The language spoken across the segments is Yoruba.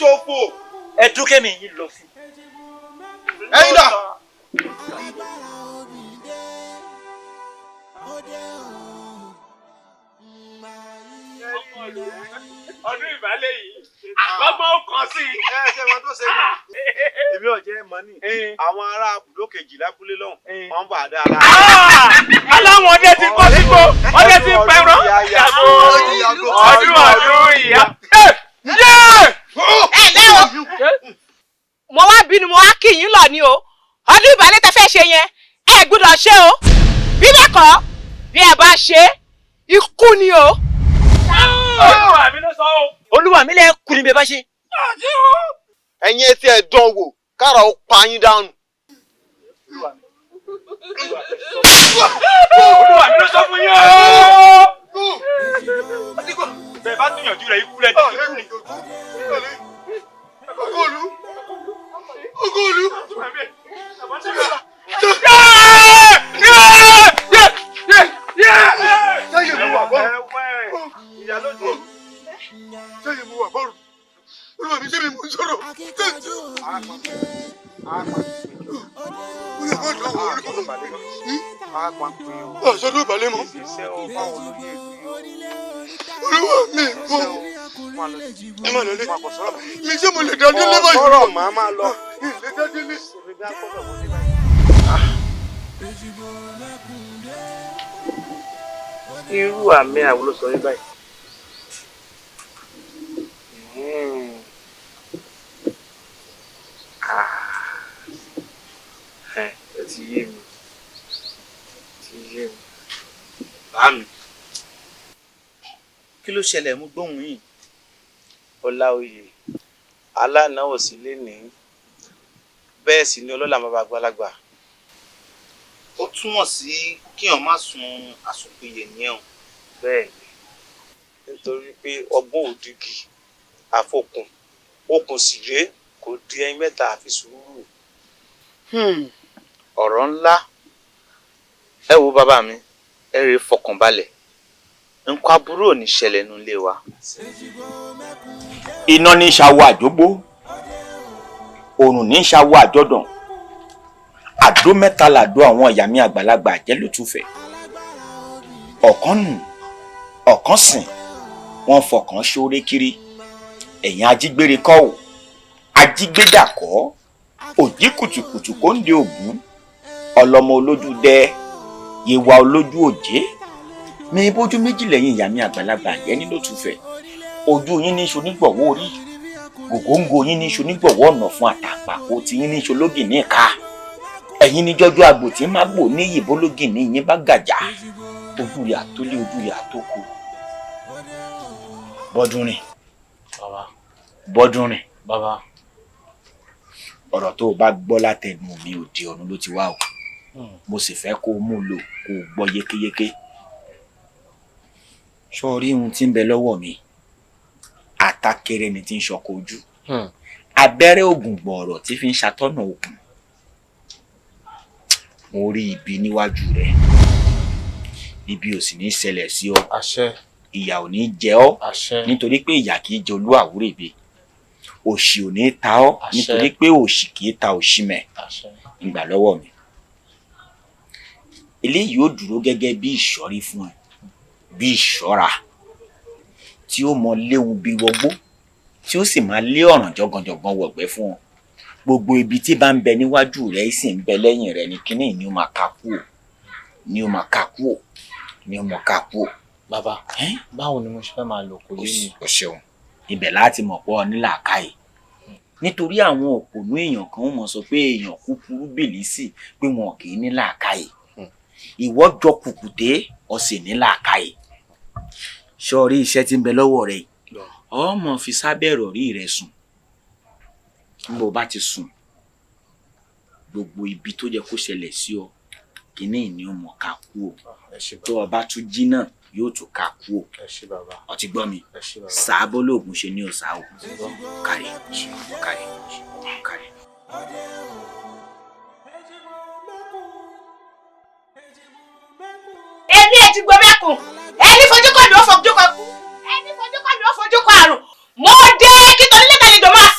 ṣòfò. Ẹ dún kẹ́mi yín lọ sí. Ẹ̀yin dà. Ọdún ìbálẹ̀ yìí gbọ́gbọ́n ó kàn sí i. Ẹ ṣe wọn tó ṣe mí. Èmi ò jẹ́ mọ́ ní. Àwọn ará ibùdó kejì lábúlé lọ́hùn. Wọ́n bà á dára. Aláwọn ọdẹ ti kọ́ sígbó, ọdẹ ti pẹran. Ọdún ọdún ìyá. Ẹ lẹ́ o, mo wá bínú, mo wá kí yín lọ ní o. Ọdún ìbálẹ̀ tẹ fẹ́ ṣe yẹn, ẹ gbọ́dọ̀ ṣe o. Bí bẹ́ẹ̀ kọ́, bí ẹ bá ṣe, ikú ni o. Olúwa mi ló sọ o. Olúwa mi lẹ kú ni bẹ́ẹ̀ bá ṣe. Ẹ̀yin etí ẹ̀ dán wò kára ó pa yín dànù. Olúwa mi ló sọ fún yín o. Bẹ́ẹ̀ bá gbìyànjú rẹ̀, ikú rẹ̀ ti kú ni. Ogóòlù. Ogóòlù. Sẹ́yìn mú wà bọ́ọ̀rù. Sẹ́yìn mú wà bọ́ọ̀rù. Olúwa mi, sẹ́mi mú sọ̀rọ̀. Ọ̀sọ́dún ìbàlẹ̀ mọ́. Olúwa mi mọ́. Ẹ má lọlé. Mi ṣé mo lè dá délé báyìí? Ọ̀rọ̀ màá máa lọ. Lè dá délé. Irú àmì àwo ló sọ yín báyìí? Ẹ ti yé mi, ti yé mi. Bá mi. Kí ló ṣẹlẹ̀ mú gbóhùn yìí? Ọláoyè, aláàánú ò sí lénìí, bẹ́ẹ̀ sì ni ọlọ́lá bàbá àgbàlagbà. Ó túmọ̀ sí kíyàn má sun àsùnpìyè nìyẹn o. Bẹ́ẹ̀ ni, nítorí pé ọgbọ́n òdìgì àfokùn okùn sì rèé, kò di ẹyin mẹ́ta àfi sùúrù. Ọ̀rọ̀ ńlá. Ẹ wo bàbá mi, ẹ rèé fọkàn balẹ̀, nǹkan aburú ò ní ṣẹlẹ̀ nínú ilé wa. Iná ní ṣàwọ̀ àjógbó, òrùn ní ṣàwọ̀ àjọdàn, àdó mẹ́ta làdó àwọn ìyá mi àgbàlagbà jẹ́ lótùfẹ̀. Ọ̀kan nù, ọ̀kan sìn, wọ́n fọkàn ṣoore kiri. Ẹ̀yìn ajígbére kọ́ ò, ajígbédà kọ́, òjì kùtùkùtù kò ń de ògún, ọlọ́mọ olójú dẹ, yewa olójú òjé. Mi bójú méjì lẹ́yìn ìyá mi àgbàlagbà jẹ́ ní lótùfẹ̀. Ojú yín ní ṣonígbọ̀wọ́ orí, gògóńgò yín ní ṣonígbọ̀wọ́ ọ̀nà fún àtàpàkò tí yín ní ṣológì ní ìka. Ẹ̀yin ní jọjọ́ àgbò tí má gbò ní ìbólógì ní yín bá gàjà. Ojú rẹ̀ àtólé, ojú rẹ̀ àtókò. Bọ́dúnrìn. Bàbá. Bọ́dúnrìn. Bàbá. Ọ̀rọ̀ tó o bá gbọ́ látẹnu mi òde ọ̀run ló ti wá o. Mo sì fẹ́ kó o mú lò, kó o gbọ́ yékéyéké. Ṣé o rí ohun tí ń bẹ lọ́wọ́ mi? Àtàkèrè ni tí ń ṣọkọ ojú. Abẹ́rẹ́ ògùn gbọ̀ọ̀rọ̀ tí fi ń ṣatọ́nà òkun. Mo rí ibi níwájú rẹ̀. Ibi ò sì ní ṣẹlẹ̀ sí ọ. Ìyà ò ní jẹ ọ́. Nítorí pé ìyà kì í jẹ olú àwúrèbe. Òṣì ò ní ta ọ́. Nítorí pé òṣì kì í ta òṣìmẹ̀. Ìgbà lọ́wọ́ mi. Eléyìí ó dúró gẹ́gẹ́ bí ìṣọ́rí fún ẹ, bí ìṣọ́ra tí ó mọ léwu bí wọgbó, tí ó sì máa lé ọ̀ràn jọ̀gànjọ̀gàn wọ̀gbẹ́ fún ọ. Gbogbo ibi tí bá ń bẹ níwájú rẹ sì ń bẹ lẹ́yìn rẹ ní kíní ni ó máa ka kúò, ni ó máa ka kúò, ni ó máa ka kúò. Bàbá, báwo ni mo ṣe fẹ́ máa lò kò yé mi? O ṣeun. Ibẹ̀ láti mọ̀ pé ọ ní làákàyè. Nítorí àwọn òpònú èèyàn kan ó mọ̀ sọ pé èèyàn kúkúrú bìlísì pé wọn kì í ní làákàyè. Ìwọ jọ kùkùté, ọ sì ní làákàyè. Ṣé o rí iṣẹ́ tí ń bẹ lọ́wọ́ rẹ yìí? Ọ mọ̀ fi sábẹ́ ìrọ̀rí rẹ sùn. Bí o bá ti sùn, gbogbo ibi tó yẹ kó ṣẹlẹ̀ sí ọ, kíní ni ó mọ̀ ká kú o. Tó o bá tún jí náà, yóò tún ká kú o. Ọ ti gbọ́ mi? Sàábó lóògùn ṣe ní òsà o. Kárí, kárí, kárí. Èmi ẹ̀ ti gbọ́ mẹ́kùn. Ẹni fojú kọ́ mi ó fojú kọ́ kú. Ẹni fojú kọ́ mi ó fojú kọ́ àrùn. Mo dé kí tonílé tàlejò máa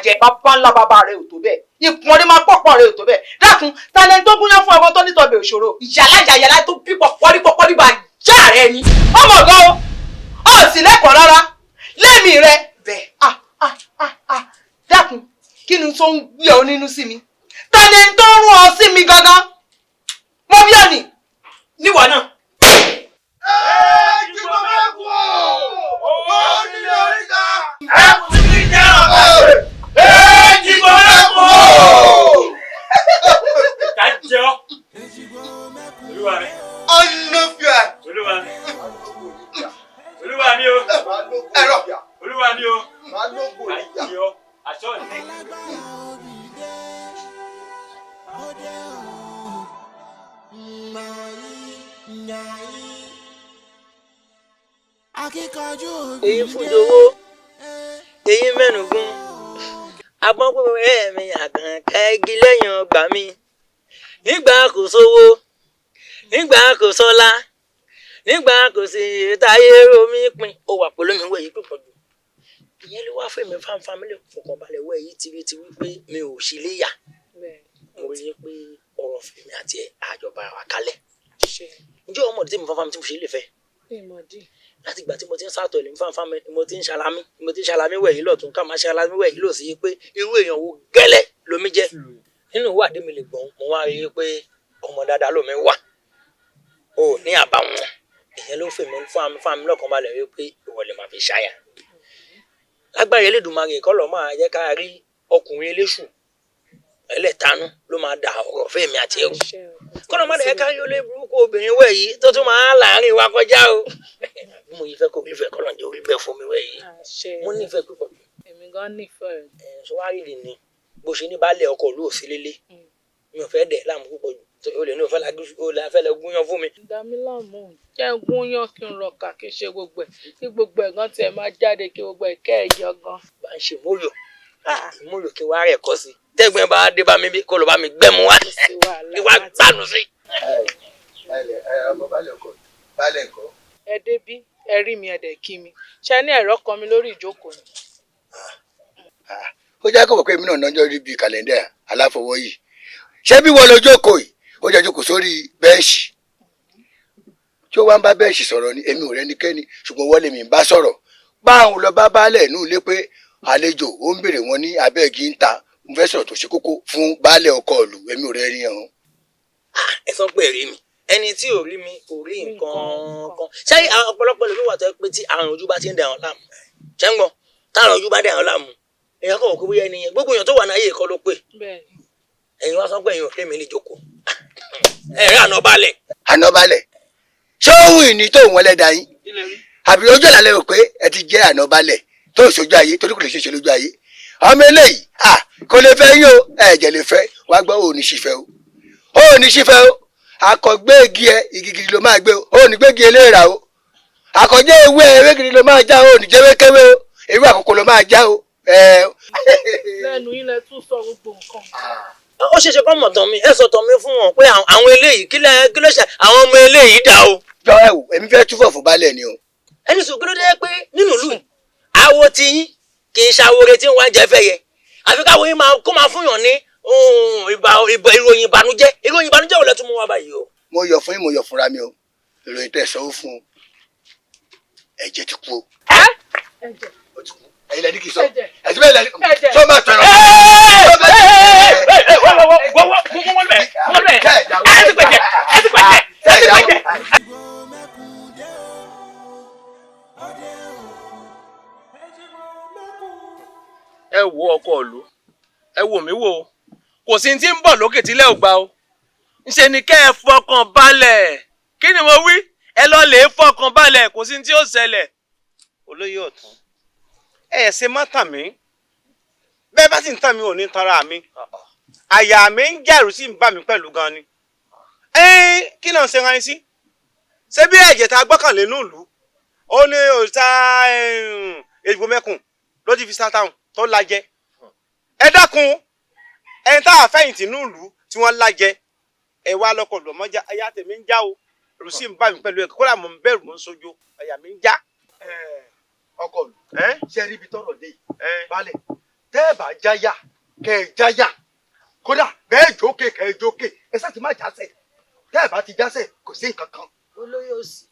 jẹ. Bàbá ńlá bàbá rẹ ò tó bẹ́ẹ̀, ìpọ́nrí máa pọ̀pọ̀ rẹ ò tó bẹ́ẹ̀. Dákun, talẹ̀ tó gúnyán fún ọmọ tó nítọ̀bẹ̀ òṣòro ìyàlájà yàrá tó bí pọ̀pọ̀rí pọ̀pọ̀rí bá já rẹ ni. Ọmọ gan o, ọ sì lẹ́kọ̀ọ́ rárá lẹ́mìí rẹ bẹ́ẹ̀. Ah ah ah ah, dákun, kí ni tó ń gbé ọ nínú sí mi? Talẹ̀ tó ń rún ọ sí mi gangan? Mo bí ọ nì níwọ̀ náà. Èyí fújowó, èyí mẹ́nugún, agbọ́n pé ẹ̀mí àgànkẹ́ igi lẹ́yìn ọgbà mi. Nígbà kò sówó, nígbà kò sọ́lá, nígbà kò sí táyé romi pin. Ó wà pẹ̀lú mi wẹ̀ yìí pípọ̀ jù. Ìyẹn ló wá fún mi fáńfáń mi lè fọkànbalẹ̀ wẹ̀ yìí tìrì ti wípé mi ò sí léyà. Mo rí i pé ọ̀rọ̀ fèmí àti àjọba wa kalẹ̀. Ǹjẹ́ ọmọdé tí mi fáńfáń mi tí mo ṣe lè fẹ́? Láti ìgbà tí mo ti ń sàtọ̀ lè fáńfáń mi, mo ti ń ṣalamí, mo ti ń ṣalamí wẹ̀ yìí lọ́tún, ká máa ṣalamí wẹ̀ yìí lòsí pé irú èèyàn wo gẹ́lẹ́ lomi jẹ́. Nínú ìwádìí mi lè gbọ̀n, mo wá rí i pé ọmọ dáadáa lomi wà, ò ní àbàwọ́n. Ìyẹn ló fèmí fáńfáń mi lọ́kàn balẹ̀ rí pé ìwọ lè máa fi ṣáyà. Lágbára Elédùmarè kọ́ lọ́ máa jẹ́ ká rí ọkùnrin eléṣù ẹlẹ́tanú ló máa da ọ̀rọ̀ fẹ́mi àti ẹrú. Kọ́nà má dẹ̀ ká rí olóyè burúkú obìnrin wẹ̀ yìí tó tún máa láàrin wa kọjá o. Bí mo yìí fẹ́ kó rí fẹ́ kọ́nà jẹ́ orí bẹ́ẹ̀ fún mi wẹ̀ yìí. Mo nífẹ̀ẹ́ púpọ̀ jù. Èmi gan nífẹ̀ẹ́ rẹ̀. Ẹ̀ sọ wá rí ni bó ṣe ní baálé ọkọ̀ ìlú òsì lélẹ̀. Mi ò fẹ́ dẹ̀ láàmú púpọ̀ jù. O lè ní o fẹ́ lẹ gúnyán fún mi. Dàmí láàmú, jẹ́ ń gúnyán kí n rọ̀kà kí n ṣe gbogbo ẹ̀, kí gbogbo ẹ̀ gan tiẹ̀ máa jáde, kí gbogbo ẹ̀ kẹ́ ẹ̀ yọ gan. Bá ń ṣe mólò mólò kí wàá rẹ̀ kọ́ sí. Tẹ́gbẹ́ bá dé bá mi bí kó lọ bá mi gbẹ́mu wá kí wàá gbádùn sí. Ẹ débí, ẹ rí mi, ẹ dẹ̀ kí mi, ṣe ní ẹ̀rọ kan mi lórí ìjókòó ni. Ó jẹ́ kó mọ̀ pé èmi náà nájọ́ rí bíi kàlẹ́ndà aláfọwọ́yì. Ṣé bí wọ́n lọ jókòó yìí, ó jẹ́ jókòó sórí bẹ́ẹ̀ṣì tí ó wá ń bá bẹ́ẹ̀ṣì sọ̀rọ̀ ni. Èmi ò rẹ́nikẹ́ni, ṣùgbọ́n wọ́n lè mi bá sọ̀rọ̀. Báwọn lọ bá baálẹ̀ inú ilé pé àlejò ó ń béèrè wọn ní abẹ́ẹ̀gì ń ta, mo fẹ́ sọ̀rọ̀ tó ṣe kókó fún baálẹ̀ ọkọ ìlú, èmi ò rẹ́ni ọ̀hún. Ẹ sọ pé rí mi, ẹni tí ò rí mi kò rí nǹkan kan. Ṣé ọ̀pọ̀lọpọ̀ lómi wà tó pé tí àrùn ojú bá ti ń dà wọ́n láàmú? Ṣé ń gbọ́? Táàrùn ojú bá dà wọ́n láàmú, èèyàn kàn wọ́n pé bóyá ẹni yẹn gbogbo èèyàn tó wà náyé kọ́ ló pé. Ẹ̀yin wá sọ pé ẹ̀yin ò rí mi lè jókòó. Ẹ rí àná balẹ̀. Àná balẹ̀. Ṣé òun ìní tó wọn lẹ́dàá yín? Àbí ojú àlá lẹ́rù pé ẹ ti jẹ́ àná balẹ̀ tó ìṣojú ayé torí kò lè ṣe é ṣe lójú ayé. Ọmọ eléyìí à kò lè fẹ́ yín o, ẹ̀jẹ̀ lè fẹ́ wá gbọ́ òní ṣìfẹ́ o. Òní ṣìfẹ́ o. Àkọ́gbé igi ẹ igi gidi ló máa gbé o, òní gbégi eléèrà o. Àkọ́jẹ́ ewé ewé gidi ló máa já o, òní jẹ́wékéwé o, ewé àkókò ló máa já o. Lẹ́nu yín lẹ tún sọ gbogbo nǹkan. Ó ṣeéṣe kọ́ mọ̀ tán mi, ẹ sọ tán mi fún wọn pé àwọn eléyìí kí ló ṣe àwọn ọmọ eléyìí dà o. Jọ ẹ wò, èmi fẹ́ túfọ̀ fún baálẹ̀ ni o. Ẹni sùn kí ló dé pé nínú ìlú àwo ti yín kì í ṣàwòrè tí ń wá jẹ fẹ́ yẹ, àfi káwo yín kó máa fún yàn ní ìròyìn ìbànújẹ́. Ìròyìn ìbànújẹ́ ò lẹ tún mú wá báyìí o. Mo yọ̀ fún yín, mo yọ̀ fúnra mi o. Ìròyìn tẹ́ sọ fún un, ẹ̀jẹ̀ ti kú o. Ẹ̀jẹ̀. Ó ti kú. Ẹ̀yin lẹni kì í sọ. Ẹ̀sìn bẹ́ẹ̀ lẹni sọ máa tọrọ. Ẹ wo ọkọ ìlú, ẹ wò mí wò, kò sí tí ń bọ̀ lókè tílẹ̀ ò gbà o. Ńṣe ni kẹ́ ẹ fọkàn balẹ̀. Kí ni mo wí? Ẹ lọ lè fọkàn balẹ̀, kò sí tí ó ṣẹlẹ̀. Olóyè ọ̀tún, ẹ ṣe má tàn mí. Bẹ́ẹ̀ bá sì ń tàn mí ò ní tanra mi. Àyà mi ń jẹ̀rù sí ń bà mí pẹ̀lú gan ni. Kí náà ń ṣe ránṣẹ́ sí? Ṣé bí ẹ̀jẹ̀ tá a gbọ́kànlé nílùú? Ó ní òòṣà Èjìgbò mẹ́kùn ló ti fi sátáhùn tó lajẹ. Ẹ dákun, ẹni tá a fẹ̀yìntì nílùú tí wọ́n lajẹ. Ẹ wá lọ́kọ̀ lọ́mọjà, àyà tèmi ń já o. Ẹ̀rù sì ń bà mí pẹ̀lú ẹ̀, kódà mò ń bẹ̀rù mò ń sojo, àyà mi ń já. Ọkọ mi, ṣe rí ibi tọ́rọ̀ dé yìí? Baálẹ̀, Tẹ́ ẹ bá jáyà kẹ́ ẹ jáyà, kódà bẹ́ẹ̀ jókè kẹ́ ẹ jókè, ẹ sá ti má jásẹ̀. Tẹ́ ẹ bá ti jásẹ̀ kò sí nǹkan kan. Olóyè òsì,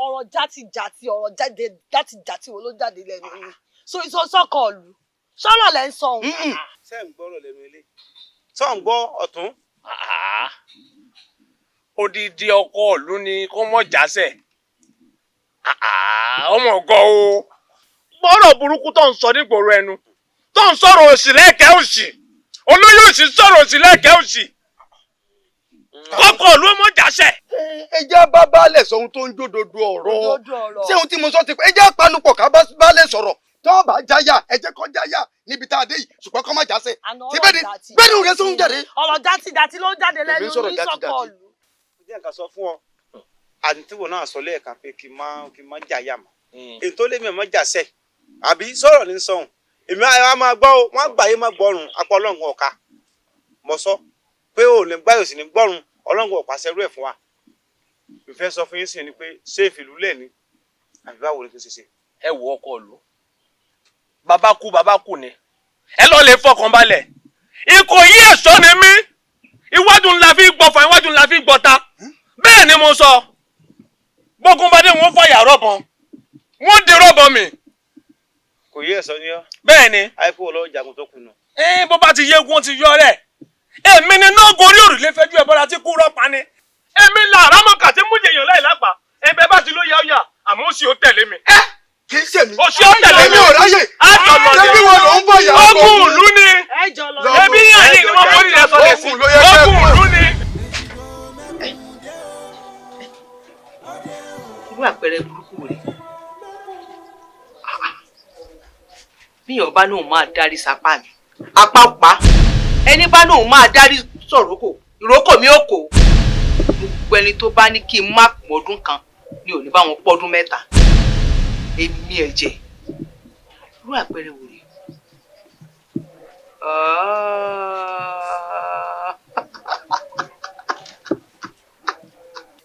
ọ̀rọ̀ játijàti, ọ̀rọ̀ jáde játijàti wo ló jáde lẹ́nu yín? Sọkọ̀ ọ̀lù sọ̀rọ̀ lẹ́ ń sọ òun. Ṣé ń gbọ́rọ̀ lẹ́nu ilé? Sọ ń gbọ́ ọ̀tún. Odidi ọkọ ìlú ni kó mọ̀ jásẹ̀. Ọmọ ọgọ́ o, gbọ́rọ̀ burúkú tó ń sọ nígboro ẹnu, tó ń sọ̀rọ̀ òsì lẹ́ẹ̀kẹ́ òsì, olóyè òsì sọ̀rọ̀ òsì lẹ́ẹ̀kẹ́ òsì, kọ́kọ́ ìlú ọmọ jásẹ̀. Ẹ jẹ́ bá baálẹ̀ sọ ohun tó ń jódodo ọ̀rọ̀. Ṣé ohun tí mo sọ ti pẹ́? Ẹ jẹ́ panupọ̀ ká bá baálẹ̀ sọ̀rọ̀. Tó bá jáyà, ẹ jẹ́ kó jáyà níbi tá a dé yìí, ṣùgbọ́n kó má jásẹ̀. Tí bẹ́ẹ̀ ni bẹ́ẹ̀ ni rẹ̀ sóhun jáde. Ọ̀rọ̀ játijàti ló ń jáde lẹ́nu Èmi ń sọ̀rọ̀ yín, sọkọ̀ játijàti. ọ̀lù. Jẹ́ nǹkan sọ fún ọ, àti wo náà sọ lẹ́ẹ̀kan pé kí n má jàyà mọ́, èyí tó lé mi ò má jàsẹ̀ àbí sọ̀rọ̀ ní sọ̀hún. Èmi á máa gbọ́ o, wọ́n gbà yé má gbọ́rùn apá ọlọ́run ọ̀ka mọ̀ sọ pé ò ní gbáyò sí ní gbọ́rùn ọlọ́run ọ̀pá sẹ́rú ẹ̀ fún wa. Ìfẹ́ sọ fún yín sí ni pé ṣé ìfìlú lẹ̀ ni àbí báwo ni kí n ṣe ṣe. Ẹ wo ọkọ ìlú, bàbá kú bàbá kú ni, ẹ lọ lè fọkàn balẹ̀. Ìkòyí ẹ̀ṣọ́ ni mí, iwájú ńlá fi gbọ̀fà, iwájú ńlá fi gbọ̀ta. Bẹ́ẹ̀ ni mo sọ, gbógun bá dé wọn fàyà rọ̀bọ̀n, wọn di rọ̀bọ̀n mi. Kò yí ẹ̀sọ́ ni ọ́. Bẹ́ẹ̀ ni. Àìkú ọlọ́wọ́ jagun tó kùnà. Ẹ bó bá ti yégun ti yọ rẹ̀, èmi ni náà gorí òrùlé fẹjú ẹ bọ́ra tí kú rọ́pa ni. Èmi là rámọ̀kà tí mú jẹyàn láì lápá, ẹbẹ bá ti ló yá ọyà, àmọ́ ó sì ó tẹ̀lé mi. Ẹ kì í ṣèmi. Ó sì ó tẹ̀lé mi. Èmi ò ráyè. Àjọ lọ ni. Ṣé bí wọn ló ń bọ̀ yà? Ogun ìlú ni. Ẹbí yàn ní ni wọ́n forí rẹ̀ sọlẹ̀ sí. Ogun ìlú ni. Irú àpẹẹrẹ burúkú rẹ̀, bíyàn bá lóun máa dárí sapá mi, apá pa. Ẹni bá lóun máa dárí sọ̀rókò, ìrókò mi ò kò. Gbogbo ẹni tó bá ní kí n má pọ̀dún kan ni ò ní bá wọn pọ́dún mẹ́ta. Èmi ẹ̀jẹ̀, irú àpẹẹrẹ wò rè?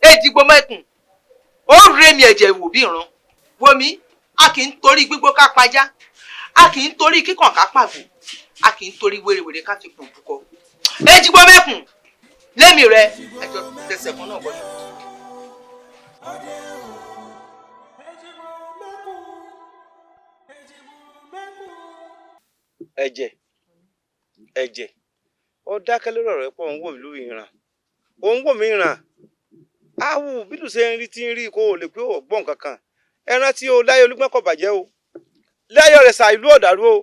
Èjìgbò mẹ́kùn ó rè mí ẹ̀jẹ̀ wò bí ìran wo mi. A kì í torí gbígbó ká pajá, a kì í torí kíkàn ká pàgbò, a kì í torí wérewère ká fi pòbù kọ. Èjìgbò mẹ́kùn lémi rẹ ẹjọ tẹsẹ̀ kan náà bọ́ṣọ. Ẹ̀jẹ̀, ẹ̀jẹ̀, ó dákẹ́ lórí ọ̀rọ̀ ẹ̀ pọ̀, ń wò mí lórí ìran, ó ń wò mí ìran. Áwù bílù ṣe ń rí tí ń rí kó o lè pé ò gbọ́n kankan. Ẹ rántí o, láyé olúgbọ́n kò bàjẹ́ o, láyé ọ̀rẹ́ sà ìlú ọ̀dàrú o,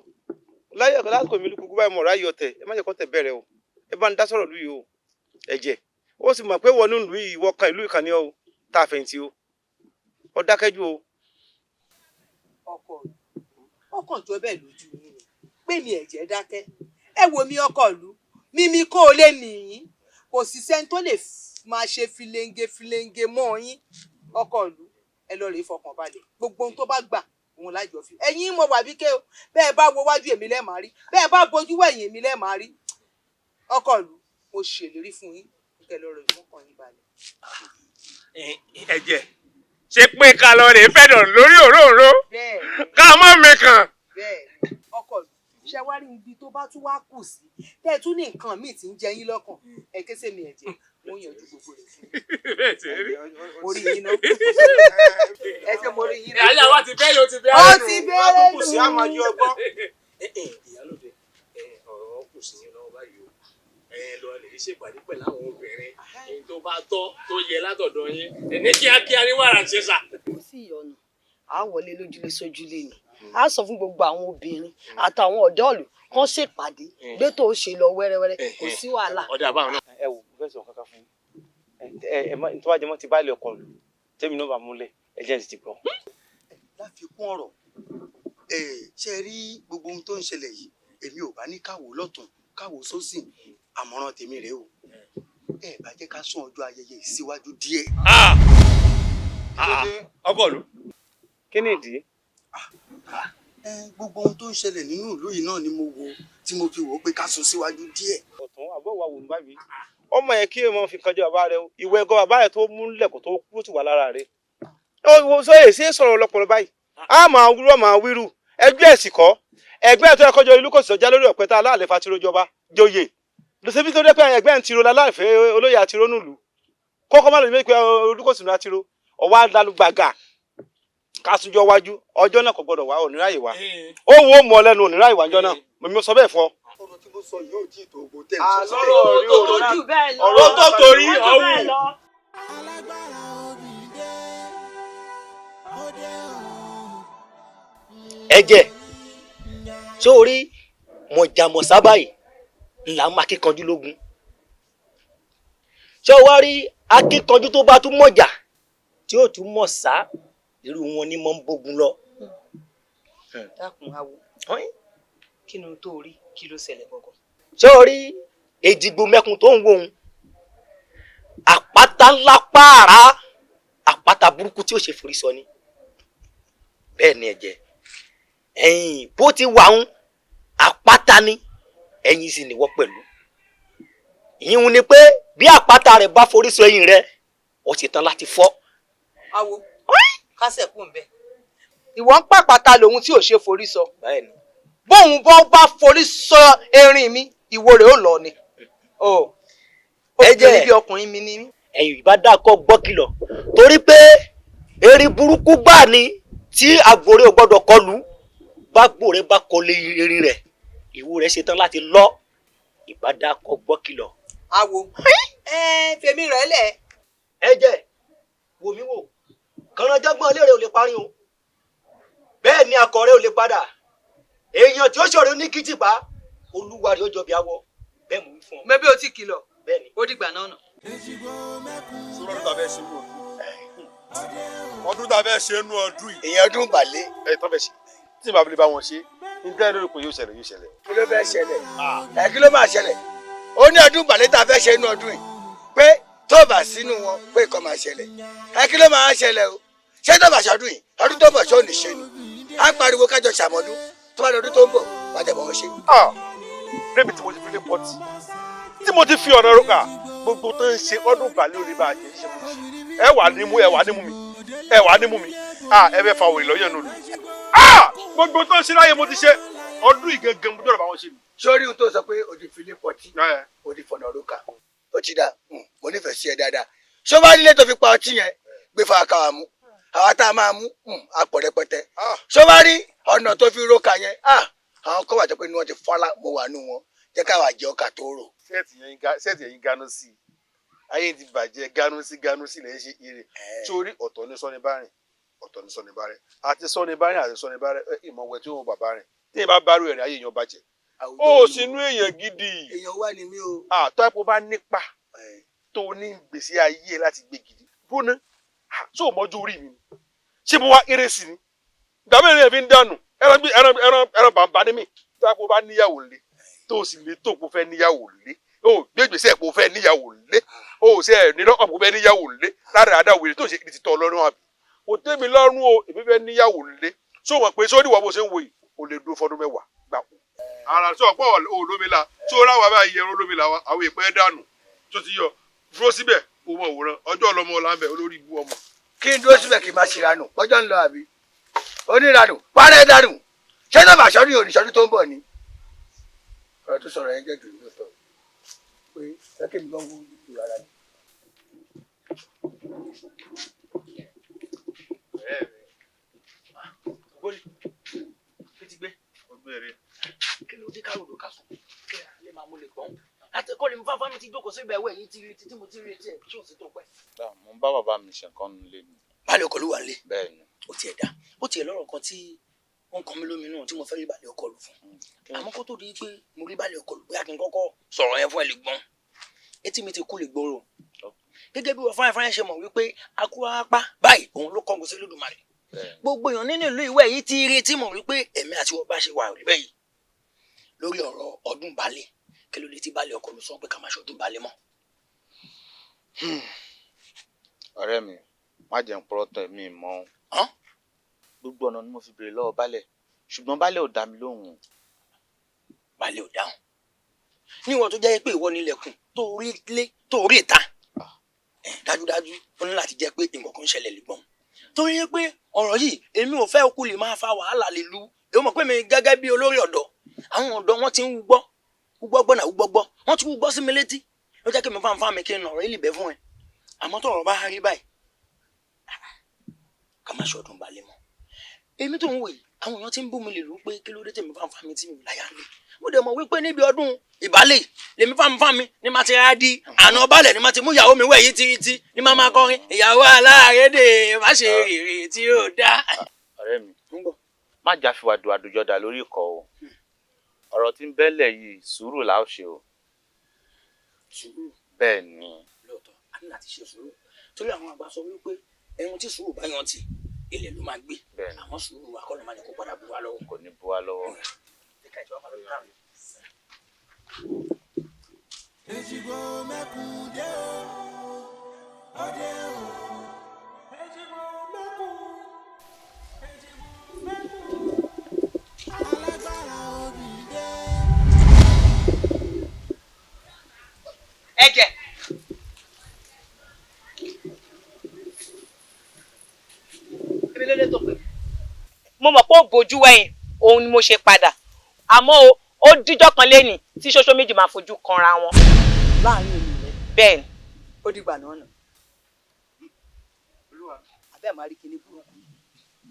láyé ọ̀kẹ́ lásìkò mi lùkùkù báyìí mọ̀ ráyè ọ̀tẹ̀, ẹ má jẹ́ kó tẹ̀ bẹ̀rẹ̀ o, ẹ bá ń dá sọ̀rọ̀ lùyìí o. Ẹ̀jẹ̀, ó sì mọ̀ pé wọnú ìlú yìí, ìwọ kan ìlú ìkànnì o, tá a fẹ̀yìntì o, ó dákẹ́ jù o. Ọkọ ọkàn jọ bẹ́ẹ̀ lójú yín ni pé mi ẹ̀jẹ̀ dákẹ́. Ẹ wo mi ọkọ ìlú, mímí kó o lè mì yín, kò sì sẹ́ni tó lè máa ṣe filenge filenge mọ́ yín. Ọkọ ìlú, ẹ lọ rèé fọkàn balẹ̀, gbogbo ohun tó bá gbà òun lájọ fi. Ẹ̀yin mo wà bí ké o, bẹ́ẹ̀ bá wo wájú èmi lẹ́ẹ̀ máa rí, bẹ́ẹ̀ bá bojú wẹ̀yìn èmi lẹ́ẹ̀ máa rí. Ọkọ ìlú, mo ṣèlérí fún yín kẹ́ lọ rèé fọkàn yín balẹ̀. Ẹ̀jẹ̀, ṣe pé ká lọ rèé fẹ̀dọ̀ lórí òróǹro ká mọ́ mi kàn. Bẹ́ẹ̀ ọkọ ìlú, ṣe wá rí ibi tó bá tún wá kù sí tẹ́ ẹ tún ní nǹkan míì tí ń jẹ yín lọ́kàn, ẹ ké sèmi ẹ̀jẹ̀, wọ́n yanjú gbogbo rẹ̀ fún yín. Mo rí yín náà. Ẹ ṣe mo rí yín náà. Ìyá wa ti bẹ́ẹ̀ yóò ti bẹ́ẹ̀ Ó nù. ti bẹ́ẹ̀ Kù sí àmọ́ ayé ọgbọ́n. Ìyálòde, ọ̀rọ̀ kù sí yín lọ́wọ́ báyìí o. Ẹ lọ lè ṣèpàdé pẹ̀lú àwọn obìnrin, èyí tó bá tọ́ tó yẹ látọ̀dọ̀ yín ní kíákíá ní wàrà ṣe sà. Kò sí ìyọnu, à á wọlé lójúlé sójúlé ni, a sọ fún gbogbo àwọn obìnrin àtàwọn ọ̀dọ́ ìlú kán ṣèpàdé gbé tó ṣe lọ wẹ́rẹ́wẹ́rẹ́, kò sí wàhálà. Ọ̀dà àbáwọn náà. Ẹ wò, mo fẹ́ sọ kankan fún yín. Ẹ ẹ má tó bá jẹ mọ́ ti báàlì ọkọ lù tèmi náà bá múlẹ̀, ẹ jẹ́ ẹ̀ ti gbọ́. Láfikún ọ̀rọ̀, ṣe rí gbogbo ohun tó ń ṣẹlẹ̀ yìí, èmi ò bá ní káwò lọ́tún káwò sósì, àmọ̀ràn tèmi rèé o, ẹ bá jẹ́ ká sún ọjọ́ ayẹyẹ yìí síwájú díẹ̀. Ọkọ ìlú. Kí ni ìdí? Gbogbo ohun tó ń ṣẹlẹ̀ nínú ìlú yìí náà ni mo wo tí mo fi wò ó pé ká sún síwájú díẹ̀. Ọ̀tún àbọ̀ wà wò ní báyìí, ọmọ yẹn kí èèmọ̀ fi kanjọ́ bàbá rẹ o, ìwé ẹ̀gọ́ bàbá rẹ tó múlẹ̀ kó tó kú ti wà lára rẹ. Ó sọ èyí ṣe é sọ̀rọ̀ ọlọ́pọ̀lọ́ báyìí, a máa wúrọ̀ máa wíru ẹjọ́ ẹ̀sìn kọ́, Ẹgbẹ́ ẹ̀ tó yẹ kọjọ ìlú kò sì ọjà lórí ọ̀pẹ tá aláàlẹ́ fatiro jọba joyè lọ́sẹ̀bí tó dẹ́ pé ẹgbẹ́ ń tiro láláìfẹ́ olóyè àtiró nùlù kókó má lè ní pé olùkọ́sùn àtiró ọwọ́ alálùgbàgà kásùnjọ wájú ọjọ́ náà kò gbọdọ̀ wá òníráyè wá ó wo mọ̀ lẹ́nu òníráyè wá ọjọ́ náà mo sọ bẹ́ẹ̀ fún ọ. Ọ̀rọ̀ tí mo sọ yóò tí ì tó ogun tẹ̀ ń sọ. Ọ̀rọ̀ tó torí ọ̀wù. Ẹ̀jẹ̀ sórí mọ̀jàmọ̀sá báyìí ńlá máa kíkanjú lógun. Ṣé o wá rí akíkanjú tó bá tún mọ̀jà tí ó tún mọ̀ sá, irú wọn ni mọ̀ ń bógun lọ. Dákun awo, kí ni tó rí, kí ló ṣẹlẹ̀ gangan? Ṣé o rí Èjìgbò mẹ́kun tó ń wo òun, àpáta ńlá pààrà, àpáta burúkú tí ó ṣe forí sọ ni. Bẹ́ẹ̀ ni ẹ̀jẹ̀ ẹ̀yìn bó ti wà ń àpáta ni, ẹ̀yìn sì níwọ́ pẹ̀lú. Ìyún ni pé bí àpáta rẹ̀ bá forí sọ ẹ̀yìn rẹ̀, ó ti tán láti fọ́. Awo, kásẹ̀ kù ń bẹ. Ìwọ ń pàpàtà lòun tí ò ṣe forí sọ. Bóun bọ́ bá forí sọ erin mi, ìwo rẹ̀ ó lọ ni. Obìnrin bí ọkùnrin mi ni mí. Ẹ̀yìn ìbá dàkọ gbọ́ kìlọ̀ torí pé erin burúkú gbà ni tí àgbòrè ò gbọ́dọ̀ kọlù. Bágbòrè bá kọlù erin rẹ̀, ìwo rẹ̀ ṣetán láti lọ. Ìbá dàkọ gbọ́ kìlọ̀. Awo, ẹ fèmí rẹ lẹ. Ẹ jẹ́ wò mí wò, kànáńjọ́gbọ́n ilé rẹ̀ ò lè parí o, bẹ́ẹ̀ ni akọ rẹ̀ ò lè padà. Èèyàn tí ó ṣòro ní kìtìpá, olúwa rẹ̀ ó jọ bí awọ. Bẹ́ẹ̀ mò ń fún ọ. Mẹ́bí o ti kìlọ̀, ó dìgbà náà nà. Sọ́dọ̀ tó fẹ́ ṣe nú ọdún ọdún tá a fẹ́ ṣe nú ọdún yìí. Èèyàn ọdún balẹ̀. Ẹ tọ́ fẹ́ ṣe tí màá fi bá wọn ṣe ní tẹ́lẹ̀ lórí pé yóò ṣẹlẹ̀ yóò ṣẹlẹ̀. Kí ló fẹ́ ṣẹlẹ̀? Ẹ kí ló máa ṣẹlẹ̀? Ó ní ọdún balẹ̀ tá a fẹ́ ṣe nú ọdún yìí pé tó bá sínú wọn pé nǹkan máa ṣẹlẹ̀. Ẹ kí ló máa ṣẹlẹ̀ o? Ṣé tó bá ṣọdún yìí ọdún tó bọ̀ ṣó ní ṣe ni? Á pariwo kájọ ṣàmọ́dún tó bá lọ́dún tó ń bọ̀ wájà bọ̀ wọ́n ṣe. Débi tí mo ti fi lé pọtì tí mo ti fi ọ̀nà roka gbogbo tó ń ṣe ọdún balẹ̀ orí bá a jẹ ṣe mo ṣe. Ẹ wà ní mú, ẹ wà ní mú mi, ẹ wà ní mú mi, ẹ bẹ fa òrì lọ́yẹ̀ nù lù. Gbogbo tó ń ṣe láyé mo ti ṣe ọdún ìgangan mo jọ̀rọ̀ bá wọn ṣe mi. Sórí ohun tó sọ pé o ti fi lé pọtì o ti fọ̀nà roka ó ti da, mo nífẹ̀ẹ́ sí ẹ dáadáa. Ṣó bá nílé tó fi pa ọtí yẹn gbé fa káwa mú, àwa tá a máa mú apọ̀ rẹpẹtẹ. Ṣó bá rí ọ̀nà tó fi roka yẹn, àwọn kọ́ wà tó pé ní wọ́n ti fọ́lá mo wà nù wọn, jẹ́ káwa jẹ ọkà tó rò. Sẹ́ẹ̀tì ẹ̀yìn ganu sí i, ayé ti bàjẹ́, ganu sí ganu sí lẹ́yìn ṣe ire. Sórí ọ̀tọ̀ ní sọ́ni bá rìn, ọ̀tọ̀ ní sọ́ni bá rìn, àti sọ́ni bá rìn àti sọ́ni bá rìn, ìmọ̀wẹ̀ tí òun bàbá rìn tí ì bá bá rú ẹ̀rìn ayé èèyàn bàjẹ́. Ó sì inú èèyàn gidi. Èèyàn wà ní mí o. Àtọ́ ẹ̀pọ̀ bá nípa tó ní gbèsè ayé láti gbé gidi. Bóná tó mọ́jú orí mi ni, ṣé mo wá eré sí ni? Ìgbà mẹ́rin ẹ̀ fi ń dànù ẹran bàbá ní mi. Tó ẹ̀pọ̀ bá níyàwó lé tó sì lè tó kó fẹ́ níyàwó lé, ó gbé gbèsè ẹ̀pọ̀ fẹ́ níyàwó lé, ó ṣe ẹ̀ ní lọ́kàn kó fẹ́ níyàwó lé lára àdáwò tó ṣe ti tọ́ ọlọ́run àbí. Kò tẹ́ mi lọ́rùn o, èmi fẹ́ níyàwó lé. Ṣé o mọ̀ pé sórí ìwọ bó ṣe ń wo yìí, o lè dúró fọdún 10 gbàkú. Ara sọ pé olómi la tí ó ráwa báyìí ẹran olómi la wa àwọn ìpẹ́ dànù tó ti yọ dúró síbẹ̀ kó mọ̀ òwòrán ọjọ́ ọlọmọ ọ̀la ń bẹ olórí ibú ọmọ. Kí n dúró síbẹ̀ kí n máa ṣìranù pọ́jọ́ ń lọ àbí oníranù parẹ́ dànù ṣé tó bá ṣọdún yìí oníṣọdún tó ń bọ̀ ni. Ọ̀rọ̀ tó sọ̀rọ̀ yẹn jẹ́ dùn lóòótọ́ pé ẹ kí mi gan wú ìlú ara mi. Kí ló dé kárò ká sùn kí lè máa mú lè gbọ́n àti kọ́ lè mú fáfá mi ti jókòó sí ibẹ̀ wẹ̀ yìí ti rí títí mo ti rí etí ẹ̀ tí ò sí tó pẹ́. Mo ń bá bàbá mi ṣe nǹkan nílé mi. Baálé ọkọ ló wà nílé. Bẹ́ẹ̀ni. Ó tiẹ̀ dá, ó tiẹ̀ lọ́rọ̀ kan tí ó ń kan mí lóminú tí mo fẹ́ rí baálé ọkọ lù fún. Àmọ́ kó tó di pé mo rí baálé ọkọ lù bóyá kí n kọ́kọ́ sọ̀rọ̀ yẹn fún ẹ lè gbọ́n. Etí mi ti kú lè gbòòrò. Gẹ́gẹ́ bí wọ́n fáyẹn ṣe mọ̀ wípé akúrápá báyìí òun ló kọ́gun sí Olódùmarè. Gbogbo èèyàn nínú ìlú ìwẹ̀ yìí ti rí tí mọ̀ wípé èmi àti wọ́n bá ṣe wà rí bẹ́ẹ̀ yìí. Lórí ọ̀rọ̀ ọdún balẹ̀, kí ló dé tí baálé ọkọ ló sọ pé ká máa ṣọdún balẹ̀ mọ́? Ọ̀rẹ́ mi, má jẹ́ n purọ́ tán mi mọ́. Gbogbo ọ̀nà ni mo fi béèrè lọ́wọ́ baálẹ̀, ṣùgbọ́n baálẹ̀ ò dá mi lóhùn. Baálẹ̀ ò dáhùn. Níwọ̀n tó jẹ́ pé ìwọ nílẹ̀kùn tó rí ilé tó rí ìta. Dájúdájú, ó ní láti jẹ́ pé nǹkan kan ń ṣẹlẹ̀ lẹ́gbọ̀n. Torí pé ọ̀rọ̀ yìí èmi ò fẹ́ kú lè máa fa wàhálà lè lu Èwo mọ̀ pé mi gẹ́gẹ́ bí olórí ọ̀dọ́, àwọn ọ̀dọ́ wọn ti ń gbọ́ gbọ́ náà gbọ́, wọ́n ti gbọ́ sí mi létí. Ó jẹ́ kí mi fáńfáń mi kí n nọ̀rọ̀ ilé ìbẹ́ fún ẹ. Àmọ́ tọ̀rọ̀ bá rí báyìí, ká má ṣọdún balẹ̀ mọ́. Èmi tó ń wò yìí, àwọn èèyàn ti ń bú mi lè lù ú pé kí ló dé tèmi fáńfáń mi tí mi láyà lé. Mo dẹ̀ mọ̀ wípé níbi ọdún ìbálẹ̀ lèmi fáńfáń mi ní ma ti ra di àná balẹ̀ ní ma ti mú ìyàwó mi wẹ̀ yìí títí ní ma máa kọrin ìyàwó alárédè má ṣe rèrè tí ó dá. Ọ̀rẹ́ mi, má jà fi wàdù àdùjọdà lórí ikọ̀ o. Ọ̀rọ̀ tí ń bẹ́lẹ̀ yìí, sùúrù la ó ṣe o. Sùúrù. Bẹ́ẹ̀ ni. Lóòótọ́, a ní láti ṣe sùúrù torí àwọn àgbà sọ wípé ẹran tí sùúrù bá yan tì, ilẹ̀ ló máa gbé. Àwọn sùúrù wa kọ́ ló máa ní kó padà bù wá lọ́wọ́. Kò ní bù wá lọ́wọ́. Èjìgbò mẹ́kùn dé o, òde o. Èjìgbò mẹ́kùn, èjìgbò mẹ́kùn, alágbára obì dé. Ẹ̀jẹ̀. Èmi ló lè tó pé. Mo mọ̀ pé ó bójú wẹ̀yìn, òun ni mo ṣe padà. Àmọ́ o, ó díjọ́ kan lénìí tí ṣoṣo méjì máa fojú kanra wọn. Láàrin èmi rẹ. Bẹ́ẹ̀ ni. Ó dìgbà náà nà. Abẹ́ máa rí kinní burúkú.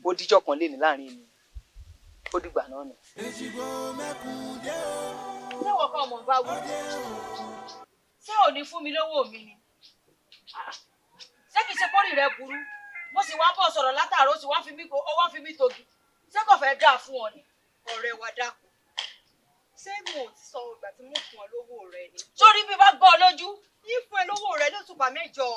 Ó díjọ́ kan lénìí láàrin èmi. Ó dìgbà náà nà. Èjìgbò mẹ́kùn dé o. Ṣé wọ́n kọ́ ọmọ bá wí? Ṣé ò ní fún mi lówó mi ni? Ṣé kìí ṣe kórì rẹ burú? Mo sì wá bọ̀ sọ̀rọ̀ látàárọ̀, ó sì wá fi mí togi. Ṣé kò fẹ́ dáa fún ọ ni? Ọ̀rẹ́ wa, dákun. Ṣé mo ò ti sọ ìgbà tí mo fún ọ lówó rẹ ni? Sórí bí bá gbọ́ ọ lójú. Yín fún ẹ lówó rẹ lóṣùpá mẹ́jọ.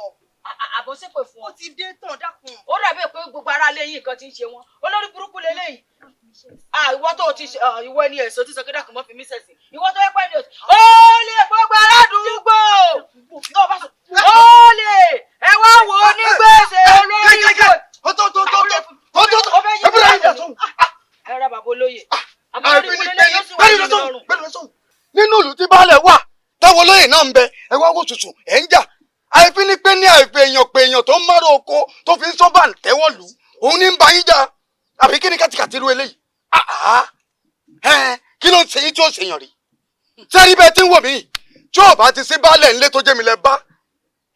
Àbọ̀ ṣépè fún ọ. Ó ti dé tán, dákun. Ó dàbí pé gbogbo ara lé yín nǹkan ti ń ṣe wọn. Olórí burúkú leléyìí. Ìwọ tó ti ṣe ìwọ ẹni ẹ̀sọ́ tí sọ kí dákun mọ́ fi mí sẹ̀sìn. Ìwọ tó yẹ pẹ́ ni òsì. Ó lè gbogbo aládùúgbò. Ó lè ẹ wá wò ó ní gbèsè olórí ìgbò. Ó tó tó tó tó tó tó tó. Ẹ bí láyé ìdàtọ̀. Ẹ rà bàbá olóyè. Nínú ìlú tí baálẹ̀ wà táwọn olóyè náà ń bẹ, ẹ wá wò tutù ẹ̀ ń jà. Àìfín ní pé ní àìfẹ́ èèyàn pé èèyàn tó ń márò oko tó fi ń sọ́bà tẹ́wọ́ lù òun ní ń ba yín jà. Àbí kí ni kàtìkàtì irú eléyìí? Kí ló ń ṣe yín tí ó ṣèyàn rí? Sẹ́rí bẹ́ẹ̀ tí ń wò mí tí ò bá ti sí baálẹ̀ ńlé tó jẹ́ mi lẹ bá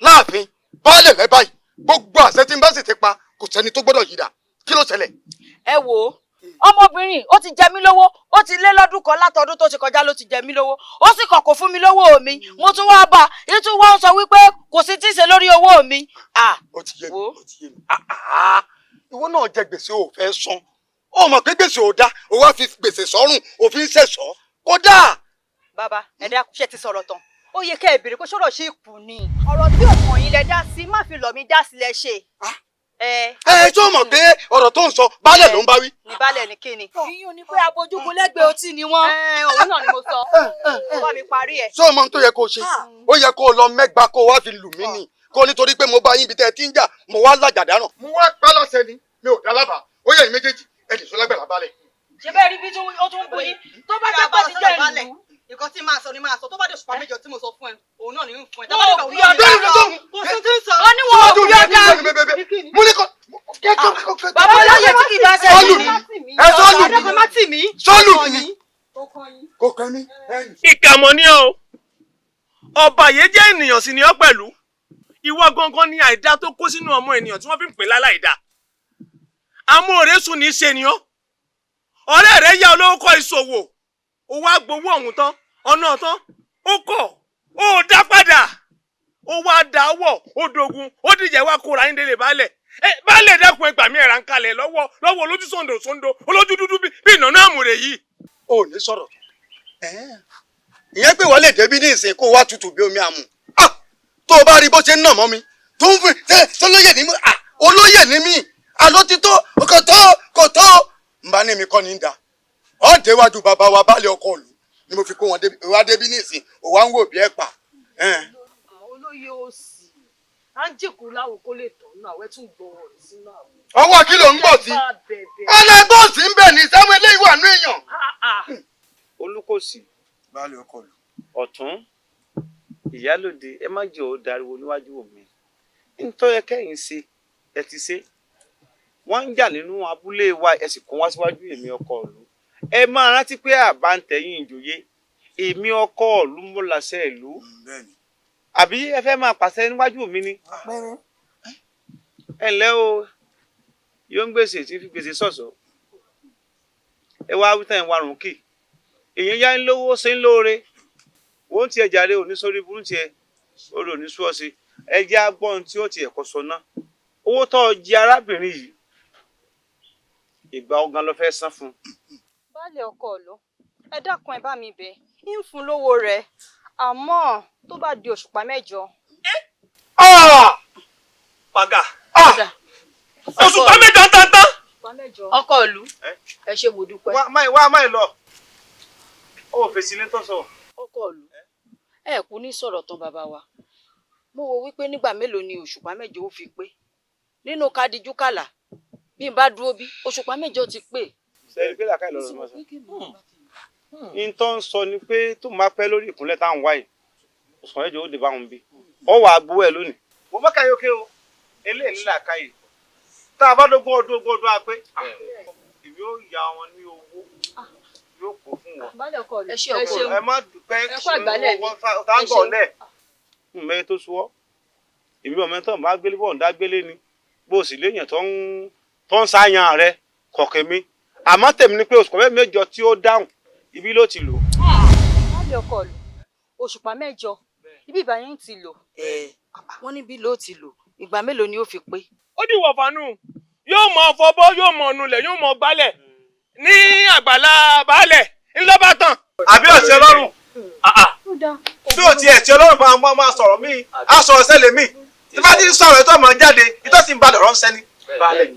láàfin baálẹ̀ lẹ́ báyìí, gbogbo àṣẹ tí ń bá sì ti pa kò sẹ́ni tó gbọ́dọ̀ yí dà. Kí ló ṣẹlẹ̀? Ẹ wò ó, ọmọbìnrin ó ti jẹ mí lówó, ó ti lé lọ́dún kan látọdún tó ti kọjá ló ti jẹ mí lówó, ó sì kọ̀ kò fún mi lówó mi. Mo tún wá bá a, tún wá ń sọ wípé kò sí tí ì ṣe lórí owó mi. Ó ti yé mi, ó ti yé mi. Ìwọ náà jẹ gbèsè ò fẹ́ san, ó mọ̀ pé gbèsè ò dá, ó wá fi gbèsè sọ́rùn, ó fi ń ṣẹ̀ṣọ́ kó dáa. Bàbá, ẹ dákun, ṣé ti sọ̀rọ̀ tán? Ó yẹ kẹ́ ẹ béèrè pé ṣọ́rọ̀ ṣì kù ni. Ọ̀rọ̀ tí òkàn yín lẹ dá sí, má fi lọ̀ mí dá sí lẹ ṣe. Ẹ tó mọ̀ pé ọ̀rọ̀ tó ń sọ baálẹ̀ ló ń bá wí. Ní baálẹ̀ ni kí ni. Ìyún ni pé abojúkun lẹ́gbẹ̀ẹ́ ọtí ni wọ́n. Òun náà ni mo sọ. Ó bá mi parí ẹ̀. Ṣé o mọ ohun tó yẹ kó o ṣe? Ó yẹ kó o lọ mẹ́gbàá kó o wá fi lù mí nì. Kó nítorí pé mo bá yín ibi tẹ́ ẹ ti ń jà, mo wá lájà dáràn. Mo wá pa láṣẹ ni, mi ò dá lábàá. Ó yẹ ẹ̀yin méjèèjì, ẹ lè sọ lágbàlá balẹ̀. Ṣé bẹ́ẹ̀ rí bí ó tún ń bu yín? Tó bá jẹ́ pé ti jẹ́ ìlú. Nǹkan tí máa sọ ni máa sọ, tó bá dé òṣùpá mẹ́jọ tí mo sọ fún ẹ, òun náà ni ń fún ẹ. Wọ́n ò bí ọdá. Kò sí tí ń sọ. Wọ́n ní wọn ò bí ọdá. Mo ní kọ́. Bàbá olóyè tí kì í bá ṣe Sọ́ọ̀lù mi. Ẹ sọ́ọ̀lù mi. Má tì mí. Sọ́ọ̀lù mi. Kò kàn mí. Ìkàmọ̀ ni ọ́, ọba yìí jẹ́ ènìyàn sì ni ọ́ pẹ̀lú. Ìwọ gangan ni àìdá tó kó sínú ọmọ ènìyàn tí wọ́n fi ń pè láláìdá. Amóore sùn ní í ṣe ni ọ́. Ọ̀rẹ́ rẹ̀ yá olówó kọ́ ìṣòwò. Ó wá gbowó ọ̀hún tán, ọ̀nà tán, ó kọ̀, ó dá padà. Ó wá dá wọ̀, ó dogun, ó dìjẹ́ wá kóra yín délé baálẹ̀. Baálẹ̀ dẹ́kun ẹgbàá mi ẹ̀rà ń kalẹ̀ lọ́wọ́ lọ́wọ́ olójú sòǹdò sòǹdò olójú dúdú bí ìnànà àmùrè yìí. O ò ní sọ̀rọ̀ tán. Ìyẹn pé wọ́n lè débi ní ìsìn kó wá tutù bí omi àmù. Tó o bá rí bó ṣe ń nà mọ́ mi, tó ń fi ṣe olóyè ní mi, olóyè ní mi, àló ti tó, kò tó, kò tó. N bá ní mi kọ́ ní da. Ọ̀ déwájú bàbá wa baálé ọkọ ìlú ni mo fi kó wọn wá débi ní ìsìn, ò wá ń wò bí ẹ pa. Olóyè òsì, à ń jèkó láwo kó lè tọ̀ náà, àwẹ̀ tún gbọ́ ọ̀rọ̀ sínú àwọn. Ọwọ́ kí ló ń gbọ̀ sí? Ọlẹ́gbọ̀n sí ń bẹ̀ ní sáwọn eléyìí wà nú èèyàn. Olúkòsì. Baálé ọkọ ìlú. Ọ̀tún, ìyálòde, ẹ má jẹ́ ò dariwo níwájú mi. Ntọ́ yẹ kẹ́yìn ṣe, ẹ ti ṣe. Wọ́n ń jà nínú abúlé wa, ẹ sì kó wá síwájú èmi ọkọ ìlú. Ẹ máa rántí pé àbá ń tẹ̀yìn ìjòyè, èmi ọkọ ìlú mo láṣẹ ìlú. Àbí ẹ fẹ́ máa pàṣẹ níwájú mi ni? Ẹ ǹlẹ́ o, yóò ń gbèsè tí fi gbèsè sọ̀sọ̀. Ẹ wá wí tán ẹ̀ ń warùn kì. Èèyàn yá ń lówó ṣe ń lóore. Wọ́n ti ẹ̀ jàre òní sórí burú tiẹ̀, orí òní sú ọ sí. Ẹ jẹ́ á gbọ́ ohun tí ó ti ẹ̀kọ́ sọ ná. Owó tó jẹ arábìnrin yìí, ìgbà ọ̀gán ló fẹ́ san fún un. Baálé ọkọ ìlú, ẹ dákun, ẹ bá mi bẹ̀, ń fún lówó rẹ̀, àmọ́ tó bá di òṣùpá 8. Pàgà òṣùpá 8 tán. Ọkọ ìlú, ẹ ṣé, mo dúpẹ́. Wá máì lọ, ó fèsì ní tọ́sọ̀. Ọkọ ìlú, ẹ kú ní sọ̀rọ̀ tán bàbá wa. Mo wo wípé nígbà mélòó ni òṣùpá 8 ó fi pé nínú kádìjú kàlà, bí n bá dúró bí òṣùpá 8 ti pé. Sẹ́yìn pé làákàyè lọ́rọ̀ mọ́ sọ. N tó ń sọ ni pé tó máa pẹ́ lórí ìkúnlẹ̀ táwọn wáyé, òṣùpá 8 ó dé bá wọn bí. Ọ wà á gbowó ẹ lónìí. Mo mọ́ káyọ̀ ké o, eléyìí ní làákàyè. Tá a bá dógún ọdún ogún ọdún á pé. Èmi ó ya wọn ní owó yóò kó fún wọn. Baálé ọkọ ìlú, ẹ ṣé ọkọ ìlú. Ẹ má dúpẹ́ táǹgọ̀ lẹ̀. Mẹ́rin tó sú ọ́. Èmi ọmọ tó ń bá gbélé bọ̀ ń dá gbélé ni. Bó o sì léèyàn tó ń sáyàn rẹ kọ̀kẹ́ mi. Àmọ́ tèmi ni pé òṣùpá 8 tí ó dáhùn ibi ló ti lò. Baálé ọkọ ìlú, òṣùpá 8 ibi ìbáyẹn ti lò. Wọ́n níbi ló ti lò, ìgbà mélòó ni ó fi pé. Ó di wọ̀fánù, yóò mọ fọbọ́, yóò mọ nulẹ̀, yóò mọ gbálẹ̀ ní àgbàlá baálẹ̀ ńlọ́bà tán. Àbí ọ̀sẹ̀ ọlọ́run bí o tiẹ̀ tí ọlọ́run bá máa sọ̀rọ̀ mí á sọ̀rọ̀ sẹ́lẹ̀ mí tí bá ti ń sọ̀rọ̀ ètò ọmọ jáde ìtọ́ sì ń balẹ̀ ọ̀rọ̀ ń sẹ́ni. Baálẹ̀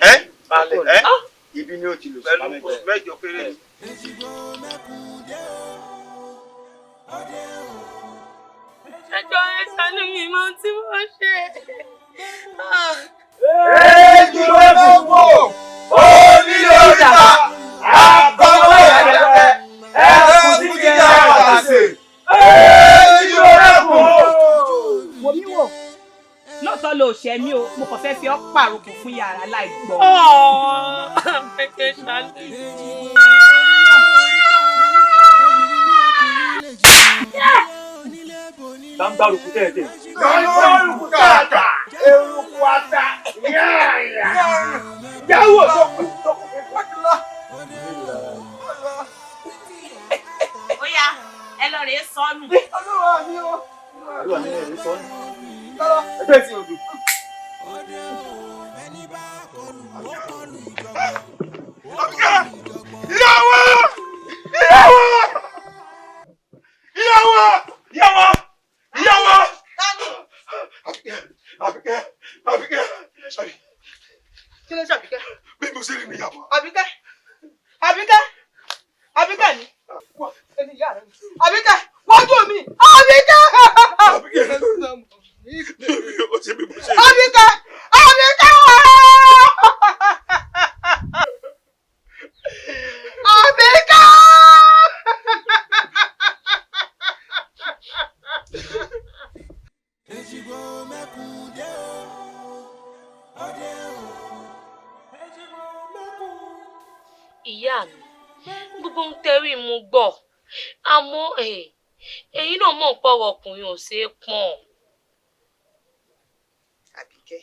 ẹ baálẹ̀ ibi ni ó ti lò pẹ̀lú oṣù 8 péré. Ẹjọ́, ẹ ṣàánú mi, mọ ohun tí mo ṣe. Èjì ló fún onílé oríta àkọ́kọ́ ìyàgbẹ́ ẹ̀kú jíjẹ àtàsè. Èjì ló rẹ̀kùn. Wò mí wò, lóòótọ́ ló ṣe mí o, mo kàn fẹ́ fi ọ́ pàrokò fún yàrá láì gbọ́. Ẹjọ́, ṣàánú mi. Gbàǹgbàrùkù tẹ̀tẹ̀. Gbàǹgbàrùkù tààtà, eruku ata, yáàyà. Yàwó sókù sókù. Ó yá, ẹ lọ rèé sọnù. Olúwa mi o. Olúwa mi lè rí sọnù. Ẹgbẹ́ ti odò. Ìyàwó! Ìyàwó! Ìyàwó! Ìyàwó! Ìyàwó! Àbíkẹ́! Àbíkẹ́! Àbíkẹ́! Kí ló ṣe Àbíkẹ́? Bí mo ṣe rí níyàwó. Àbíkẹ́! Àbíkẹ́! Àbíkẹ́ ni. Ẹni ìyá rẹ ni. Àbíkẹ́! Wájú mi! Àbíkẹ́! Àbíkẹ́! Ó ṣe bí mo ṣe rí. Àbíkẹ́! Àbíkẹ́! Àbíkẹ́! Ìyá mi, gbogbo ń tẹ́rí mu gbọ́, àmọ́ ẹ̀yin náà mọ̀ pọ̀rọ̀ ọkùnrin ò ṣeé pọ̀n. Àbíkẹ́.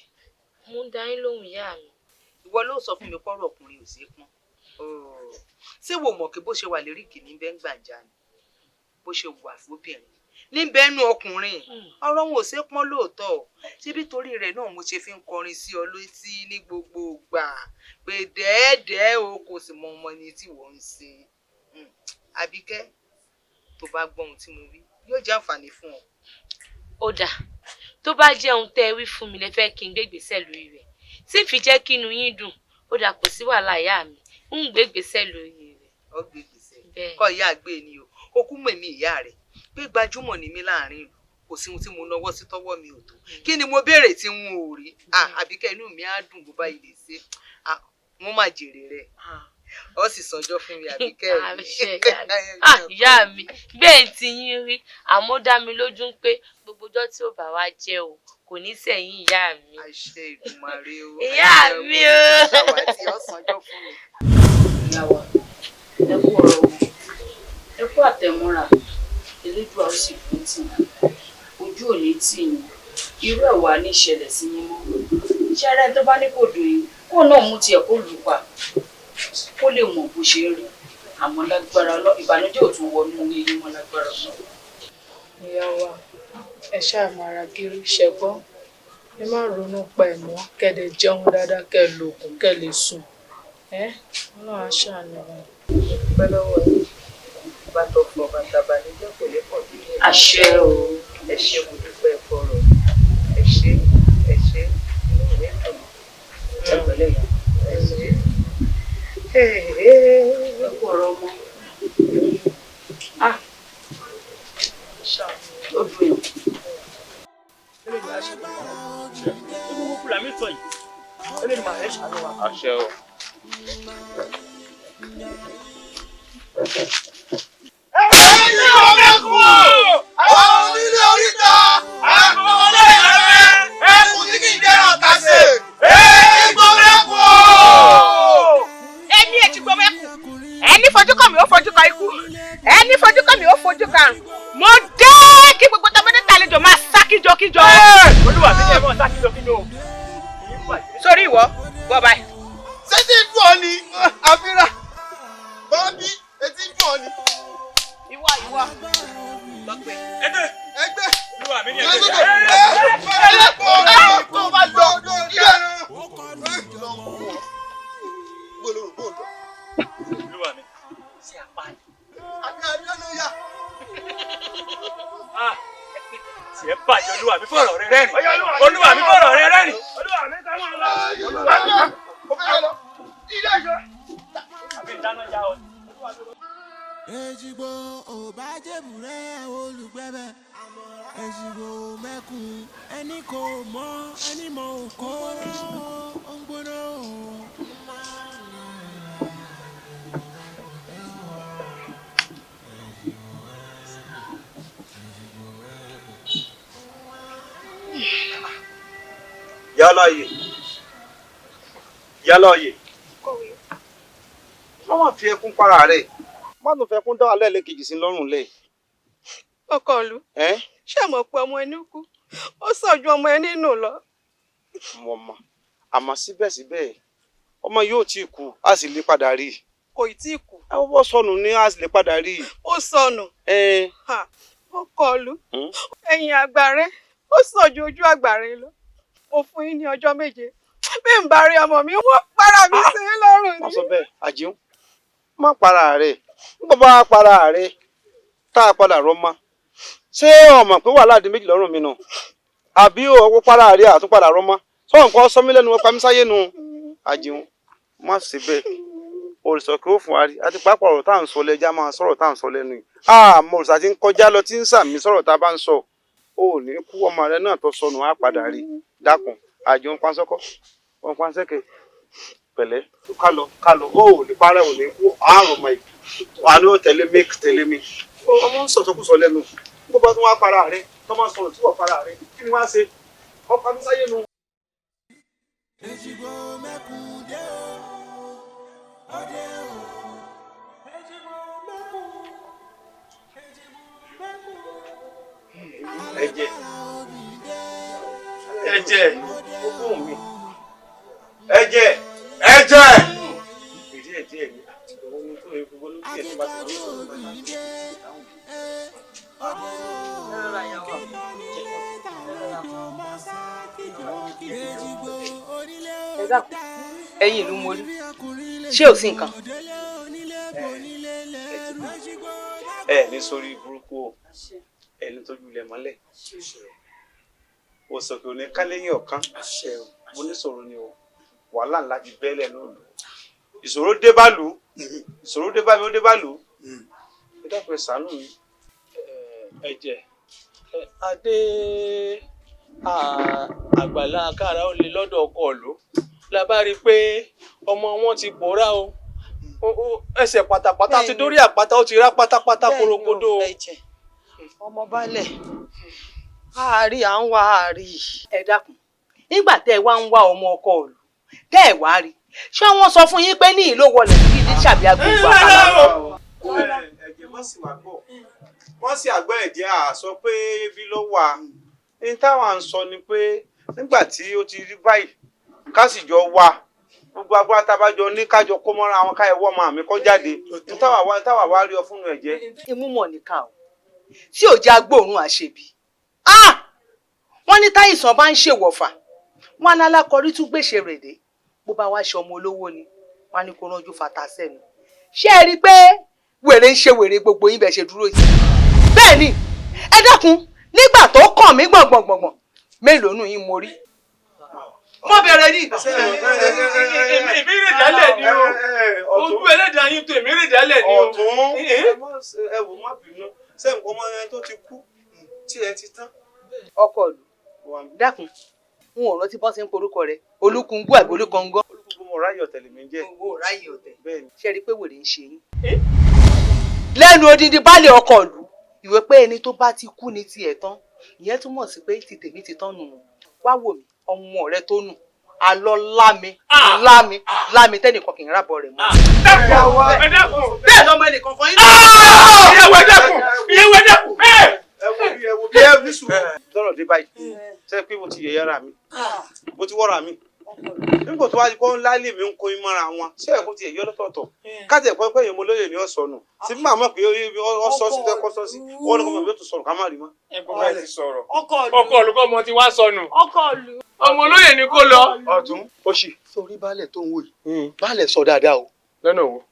Mo ń dá yín lóhùn, ìyá mi. Ìwọ ló sọ fún mi pọ́rọ̀ ọkùnrin ò ṣeé pọ́n. Ṣé wo mọ̀ pé bó ṣe wà lérí kìíní bẹ́ẹ̀ ń gbàǹjà ni bó ṣe wà fóbìnrin níbẹ̀ nú ọkùnrin, ọ̀rọ̀ wọn ò ṣeé pọ́n lóòótọ́. Ṣebí torí rẹ̀ náà mo ṣe fi ń kọrin sí ọ létí ní gbogbo ìgbà pé dẹ́ẹ̀dẹ́ẹ́ o, kò sì mọ ọmọ ẹni tí wọ́n ń ṣe. Àbíkẹ́, tó bá gbọ́ ohun tí mo wí, yóò jẹ́ àǹfààní fún ọ. Ó dáa, tó bá jẹ́ ohun tẹ́ ẹ wí fún mi lẹ fẹ́ kí n gbé ìgbésẹ̀ lórí rẹ̀ tí ń fi jẹ́ kí inú yín dùn, ó dáa, kò sí wàhálà, ìyá mi, ń gbé ìgbésẹ̀ lórí rẹ̀. Ọ gbé ìgbésẹ̀ kọ́ ìyá àgbé ni o, ó kú mọ̀ èmi ìyá rẹ̀ pé gbajúmọ̀ ni mí láàrin ìlú, kò sí ohun tí mo nawọ́ sí tọ́wọ́ mi ò tó. Kí ni mo béèrè tí n ò rí? Àbíkẹ́, inú mi á dùn bó bá ilé ṣe, wọ́n máa jèrè rẹ̀, ó sì sọjọ́ fún mi, Àbíkẹ́ mi. Ìyá mi, bẹ́ẹ̀ tí yín rí, àmọ́ dá mi lójú pé gbogbo ọjọ́ tí ó bá wá jẹ́ o kò ní sẹ̀yìn ìyá mi. Àṣẹ Èdùmàrè o. Ìyá mi o. Ṣàwátì, ó sànjọ́ fún mi. Ìyá wa, Ẹ kú ọ̀rọ̀ wọn, ẹ kú àtẹ̀mọ́ra. Elédùà ó sì fún tì yín, ojú ò ní tì yín, irú ẹ̀ wà ní ìṣẹ̀lẹ̀ sí yín mọ́. Ṣé ara ẹni tó bá ní kò dùn yín, kó náà mú tiẹ̀ kó lù pa, kó lè mọ̀ bó ṣe rí. Àmọ́ lágbára lọ, ìbànújẹ́ ò tún wọnú ilé yín mọ́ lágbára lọ. Ìyá wa, ẹ ṣáà máa ra gírí ṣẹgbọ́n, ẹ má ronú pa ẹ̀ mọ́, kẹ́ dẹ̀ jẹun dáadáa, kẹ́ lòògùn, kẹ́ lè sùn. Ẹ Ọlọ́run á ṣàánú wa. Pẹ́ lọ́wọ́ yín, bàtọ̀ fọ̀ bàtà bànújẹ́ kò lè pọ̀ bí. Àṣẹ o. Ẹ ṣé, mo dúpẹ́ fọ̀rọ̀. Ẹ ṣé, ẹ ṣé, inú mi dùn. Ẹ pẹ̀lẹ́ yìí. Ẹ ṣé. Ẹ kú ọ̀rọ̀ ọmọ. Ah, ó dùn yín. Àṣẹ o. Àwọn onílé oríta, àwọn ọlọ́yà rẹ̀, ẹkùn tí kì í jẹ́ràn kàṣe, èyí mẹ́kùn o. Èmi Èjìgbò mẹ́kùn, ẹni fojú kàn mí ó fojú kan ikú, ẹni fojú kàn mí ó fojú kan àrùn. Mo dé kí gbogbo tọmọdé tàlejò máa sá kíjokíjo. Olúwa mi ní ẹ mọ̀ sá kíjokíjo. Sórí ìwọ, bọ́ báyìí. Ṣé tí ń dùn ọ́ ni? Àfírà, bọ́bí, etí ń dùn ọ́ ni. Ìwọ ìwọ, lọ pé. Ẹgbẹ́. Ẹgbẹ́. Olúwa mi ní Ẹgbẹ́. ẹgbẹ́. Olúwa mi. Ṣé apá ni? Ah, tiẹ̀ bàjẹ́. Olúwa mi fọ̀rọ̀ rẹ rẹ́rìn. Olúwa mi fọ̀rọ̀ rẹ rẹ́rìn. Olúwa mi ká máa lọ. Olúwa mi. Àbí ìdáná ya ọ. Èjìgbò ò bá jèbùrẹ́ olùgbẹ́bẹ̀. Èjìgbò mẹ́kùn, ẹni kò mọ ẹni mọ òkó ó ń gbóná o. Yálà yè, yálà yè, má má fi ẹkún para rẹ̀, má tún fẹ́ kún dá alẹ́ lẹ́kejì sí lọ́rùn lẹ̀. Ọkọ ìlú, Ẹ́ ṣé mọ̀ pé ọmọ ẹni kú, ó sàn ju ọmọ ẹni nù lọ. Mo mọ̀, àmọ́ síbẹ̀síbẹ̀ ọmọ yóò tí ì kú, a sì lè padà rí i. Kò ì tí ì kú. Ẹ wọ́n sọnù ni, a sì lè padà rí i. Ó sọnù. Ẹ Ha, ọkọ ìlú, ẹ̀yìn àgbà rẹ ó sàn ju ojú àgbà rẹ lọ. Mo fún yín ní ọjọ́ 7, bí n bá rí ọmọ mi, wọ́n para mi sí i lọ́rùn Má ni. sọ bẹ́ẹ̀, àjíhùn, má para rẹ̀. Nígbà bá para rẹ̀ tá a padà rọ́ mọ́, ṣé o mọ̀ pé wàhálà di méjì lọ́rùn mi nù? Àbí ọwọ́ para rẹ̀ àtúnpadà rọ́ mọ́, sọ nǹkan sọmí lẹ́nu ọpa mi sáyé nu. Àjíhùn, má ṣe bẹ́ẹ̀. Òrìṣà kí ó fún wa rí, àti pàápàá ọ̀rọ̀ tá à ń sọ lẹ́jà máa sọ̀rọ̀ tá à ń sọ lẹ́nu yìí. Àmọ́ òrìṣà ti ń kọjá lọ tí ń sàmì sọ̀rọ̀ tá a bá ń sọ, ò ní kú. Ọmọ rẹ náà tó sọnù á padà rí. Dákun, àjọ ń pansọ́kọ́ wọn pansẹ́kẹ̀, pẹ̀lẹ́, ká lọ, ká lọ. Ó ò ní parẹ́, ò ní kú. Àárọ̀ ọmọ yìí wà ní ó tẹ̀lé mi, tẹ̀lé mi. Ọmọ ń sọ̀tọ̀kùsọ lẹ́nu, bó bá tún wá para rẹ tó máa sọ̀rọ̀ tí wọ́n para rẹ, kí ni wọ́n á ṣe? Ọkọ mi sáyé nu. Èjìgbò mẹ́kùn dé o, ó dé o. Èjìgbò mẹ́kùn, Èjìgbò mẹ́kùn. Ẹ̀jẹ̀, ẹ̀jẹ̀, ogún mi, ẹ̀jẹ̀, ẹ̀jẹ̀. Ìdí ẹ̀jẹ̀ mi àti òun ni tó yẹ gbogbo lókè ẹ̀ tó bá ti wọ́n sọ̀rọ̀. Ẹ dákun, ẹ̀yin ìlú, mo rí, ṣé ò sí nǹkan? Ẹ ní sórí burúkú o, ẹ ní tójú ilẹ̀ mọ́lẹ̀, òsòkè òní kálẹ́yìn ọ̀kan. Mo ní sọ̀rọ̀ ni o, wàhálà ńlá ti bẹ́lẹ̀ lóòlù, ìṣòro dé bá lù ú, ìṣòro dé bá mi, ó dé bá lù ú. Ẹ dákun, ẹ ṣàánú mi. Ẹ̀jẹ̀ adé, àgbàlá kára ó lè lọ́dọ̀ ọkọ ìlú la bá rí i pé ọmọ wọn ti pòórá o. Ẹsẹ̀ pátápátá ti dórí àpáta, ó ti rá pátápátá korokodo o. Ẹ̀jẹ̀ ọmọ balẹ̀, àárí à ń wá àárí. Ẹ dákun, nígbà tẹ́ ẹ wá ń wá ọmọ ọkọ ìlú tẹ́ ẹ wá rí Ṣé wọ́n sọ fún yín pé ní ìlú wọlé kí ní sàbí agbègbè àkàlà. Ẹ̀jẹ̀ mọ̀ sí wà gbọ́, wọ́n sì àgbẹ̀ ẹ̀jẹ̀ à sọ pé ibi ló wà. Ní táwa ń sọ ni pé nígbà tí ó ti rí báyìí, ká sì jọ wà gbogbo agbára tá a bá jọ ní, kájọ kó mọ́ra àwọn káyọ̀ wọ́ ọmọ mi kọ́ jáde. Ní táwa wá rí ọ fún ẹ̀jẹ̀. Imú mọ̀ nìkan o tí ò jẹ́ agbóòrùn àṣebí. Wọ́n ní táìsàn bá ń ṣèwọ̀fà, wọn alákọ̀ọ́rí tún gbèsè rẹ̀ dé. Bó bá wá ṣe ọmọ olówó ni, wọn á ní kó ránjú fata sẹ́nu. Ṣé ẹ rí i pé wèrè ń ṣe wèrè gbogbo yín bẹ́ẹ̀ ṣe dúró yìí? Bẹ́ẹ̀ ni, ẹ dákun, nígbà tó kàn mí gbọ̀ngbọ̀ngbọ̀ngbọ̀n, mélòó nù yín mo rí? Mo bẹ̀rẹ̀ ní. Èmi rè dálẹ̀ ni o, ojú ẹlẹ́dàá yín tó, èmi rè dálẹ̀ ni o. Ọ̀tún, ẹ wò, má bínú, sẹ́yìn kọ́ ọmọ ẹni tó ti kú tí ẹ ti tán. Ọkọ ìlú, dákun, n ò rántí bọ́n ṣe ń porúkọ rẹ, Olúkúngú àbí Olúkọngọ́. Olúkúngú, mo ráyè ọ̀tẹ̀ lèmi ń jẹ́. Owó ráyè ọ̀tẹ̀. Bẹ́ẹ̀ni. Ṣe rí i pé wèrè ń ṣe yín? Lẹ́nu odindi baálé ọkọ ìlú, ìwé pé ẹni tó bá ti kú ní tiẹ̀ tán, ìyẹn túmọ̀ sí pé ti tèmi ti tán nù. Wá wò mí, ọmọ rẹ tó nù alọ́ lámi lámi lámi, tẹ́nìkan kì í rábọ̀ rẹ̀ mọ́. Bẹ́ẹ̀ lọ́mọ ẹnìkan kan yín. Ìyàwó, ẹ dákun, ìyàwó, ẹ dákun. Ẹ wo bí, ẹ wo bí, ẹ ní sùúrù lọ́rọ̀ dé báyìí. Ṣe pé mo ti yẹ̀yẹ́ ra mi, mo ti wọ́ra mi nígbà tó wá di kó ńlá lè mi ń kó mọ́ra wọn, ṣé ẹ̀kọ́ ti ẹ̀yọ́ lọ́tọ̀ọ̀tọ̀ káàtì ẹ̀kọ́ pé èèyàn mo lóye ní ọ̀sọ̀nù sí bí màá mọ̀ pé ọ̀sọ̀ sí tẹ́kọ́ sọ sí wọ́n ní kó mọ̀ bí ó tún sọ̀rọ̀ ká má rí mọ́. Ẹ gbọ́ bá ti sọ̀rọ̀, ọkọ olùkọ́ ọmọ ti wá sọnù, ọmọ olóyè ni kó lọ. Ọ̀tún ó sì. Sórí baálẹ̀ tó ń wò yìí, baálẹ̀ sọ dáadáa o. Lọ́nà wo?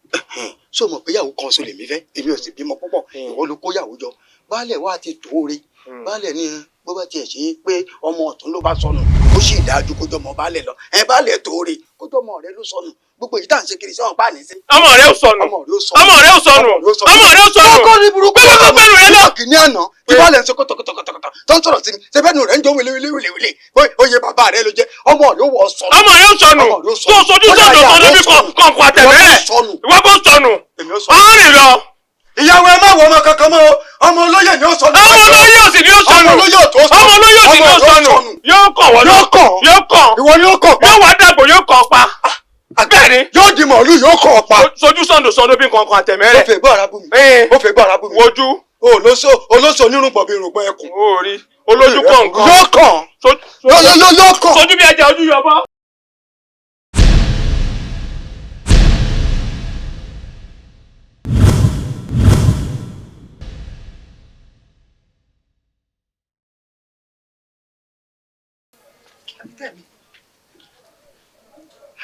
Ṣó mọ̀ pé ìyàwó kan ṣo lèmi fẹ́? Èmi ò sì bímọ púpọ̀, ìwọ ló kó yàwó jọ. Baálẹ̀ wa ti tóore, baálẹ̀ ní bó bá tiẹ̀ ṣe é pé ọmọ ọ̀tún ló bá sọnù, ó sì dájú kó jọmọ baálẹ̀ lọ. Ẹ baálẹ̀ tóore, kó jọmọ rẹ ló sọnù. Gbogbo èyí tá à ń ṣe kiri sọ́wọ́n pa ní sí. Ọmọ rẹ ó sọnù, ọmọ rẹ ó sọnù, ọmọ rẹ ó sọnù. Kókó ní burúkú. Gbẹgbẹgbẹ gbẹnu rẹ lọ. Kìíní àná tí baálẹ̀ ń sọ kọ́tọ̀kọ́tọ̀kọ́tọ̀ tó ń sọ̀rọ̀ sí mi, ṣe bẹ́ẹ̀ nù rẹ̀ ń jó wele wele wele wele, oyè bàbá rẹ ló jẹ́, ọmọ rẹ ó wọ̀ sọnù. Ọmọ rẹ ó sọnù, tó sojú sọnù tó lóbi kọ̀ǹkọ̀ àtẹ̀mẹ́rẹ̀, ìwọ kò sọnù, ọ̀rìn lọ. Ìyàwó, ẹ má wọ ọmọ kankan mọ́ o, ọmọ olóyè ni ó sọnù. Ọmọ olóyè òsì ni ó sọnù. Ọmọ olóyè ò tó sọnù. Ọmọ olóyè òsì ni ó sọnù. Yóò kàn wọ́n Yóò kàn. Yóò kàn. Ìwọ ni ó kàn. Yóò wá dàgbò, yóò kàn pa. Bẹ́ẹ̀ni. Yóò di màálù, yóò kàn pa. Sojú sọnù sọnù bí nǹkan kan àtẹ̀mẹ́rẹ̀. Ó fẹ́ gbọ́ ara bú mi. Ó fẹ́ gbọ́ ara bú mi. Wojú. Olóso, olóso onírùngbọ̀n bíi irùngbọ̀n ẹkùn. Ó rí olójú kọ̀ọ̀kan. Yóò kàn. Yóò kàn. Sojú bí ẹja ojú yọbọ. Àbíkẹ́mi,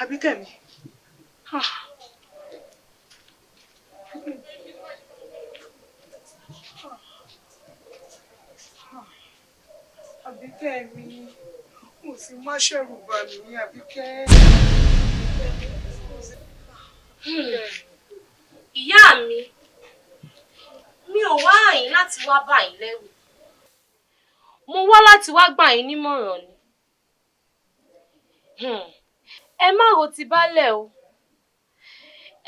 Àbíkẹ́mi, ah. Àbíkẹ́mi, mo sì má ṣẹ̀rù bà mí, Àbíkẹ́. Ìyá mi, mi ò wá àyín láti wá bá yín lẹ́rù, mo wá láti wá gbà yín nímọ̀ràn ni. Ẹ má ro ti baálẹ̀ o,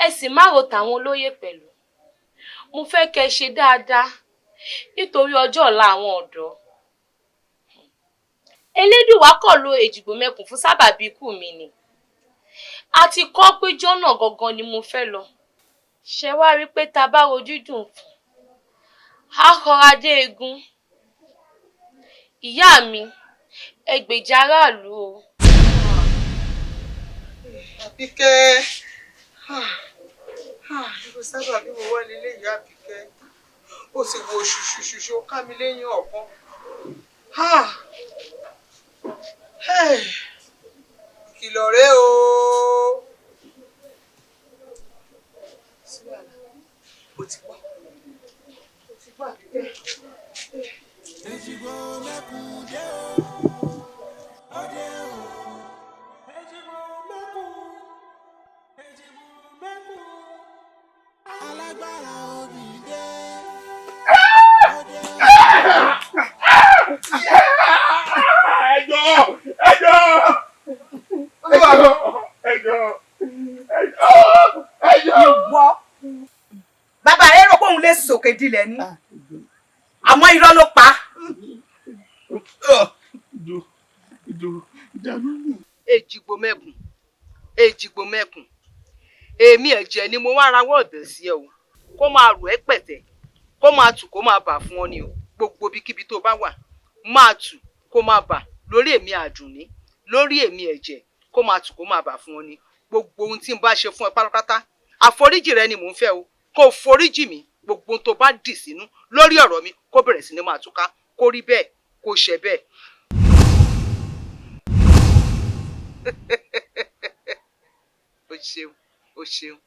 ẹ sì má ro tàwọn olóyè pẹ̀lú. Mo fẹ́ kẹ́ ẹ ṣe dáadáa nítorí ọjọ́ ọ̀la àwọn ọ̀dọ́. Elédùwà kọ̀ lo Èjìgbò mẹ́kùn fún sábàbí ikú mi ni. A ti kọ́ pé jọ́nà gangan ni mo fẹ́ lọ. Ṣe wá rí pé tá a bá rojú dùn fún á kọra dé egun. Ìyá mi, ẹ gbèjà aráàlú o. Àbíkẹ́, irú sábà bí mo wá nílé ìyá Àbíkẹ́, ó sì wo ṣùṣùṣùṣù, ó ká mi lẹ́yìn ọ̀kan. Ìkìlọ̀ rẹ o. Ó ti gbọ́, ó ti gbọ́, Àbíkẹ́. Èjìgbò mẹ́kùn dé o, ó dé o. Èjìgbò mẹ́kùn, Èjìgbò mẹ́kùn, alágbára obì dé. Ẹjọ́, ẹjọ́, ẹjọ́, ẹjọ́, ẹjọ́. Ìwọ bàbá rẹ rò pé òun lè sòkè dilẹ̀ ni, àmọ́ irọ́ ló pa. Èjìgbò mẹ́kùn, Èjìgbò mẹ́kùn, èmi ẹ̀jẹ̀ ni mo wá rawọ́ ọ̀bẹ̀ sí ẹ o. Kó máa rò ẹ́ pẹ̀tẹ́, kó máa tù kó máa bà fún ọ ni o. Gbogbo ibikíbi tó bá wà, máa tù kó máa bà lórí èmi Àdùnní, lórí èmi ẹ̀jẹ̀, kó máa tù kó máa bà fún ọ ni. Gbogbo ohun tí n bá ṣe fún ẹ pátápátá, àforíjì rẹ ni mò ń fẹ́ o. Kó o foríjì mi, gbogbo ohun tó bá dì sínú lórí ọ̀rọ̀ mi kó bẹ̀rẹ̀ sí ní máa túká, kó rí bẹ́ẹ̀, kó ṣe bẹ́ẹ̀. O ṣeun, o ṣeun.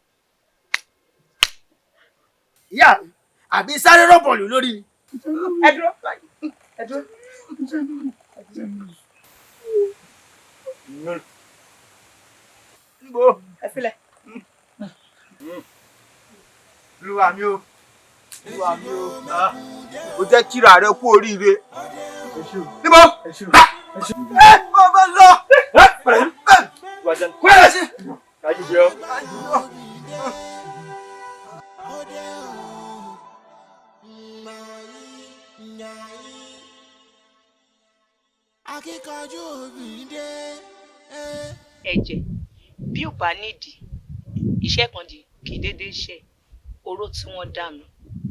Ìyá mi, àbí sáré rọ́bọ̀lù lórí ni. Ẹ dúró, ẹ dúró. Nbo. Ẹ filẹ̀. Olúwa mi o. Olúwa mi o. O jẹ́ kíra rẹ kú oríire. Níbo? Ẹ mo bẹ lọ. Kúrẹ́ sí. Akíkanjú obìnrin dé. Ẹ̀jẹ̀ bí ò bá nídìí iṣẹ́ kan di kì í déédéé ṣe oró tí wọ́n dá mi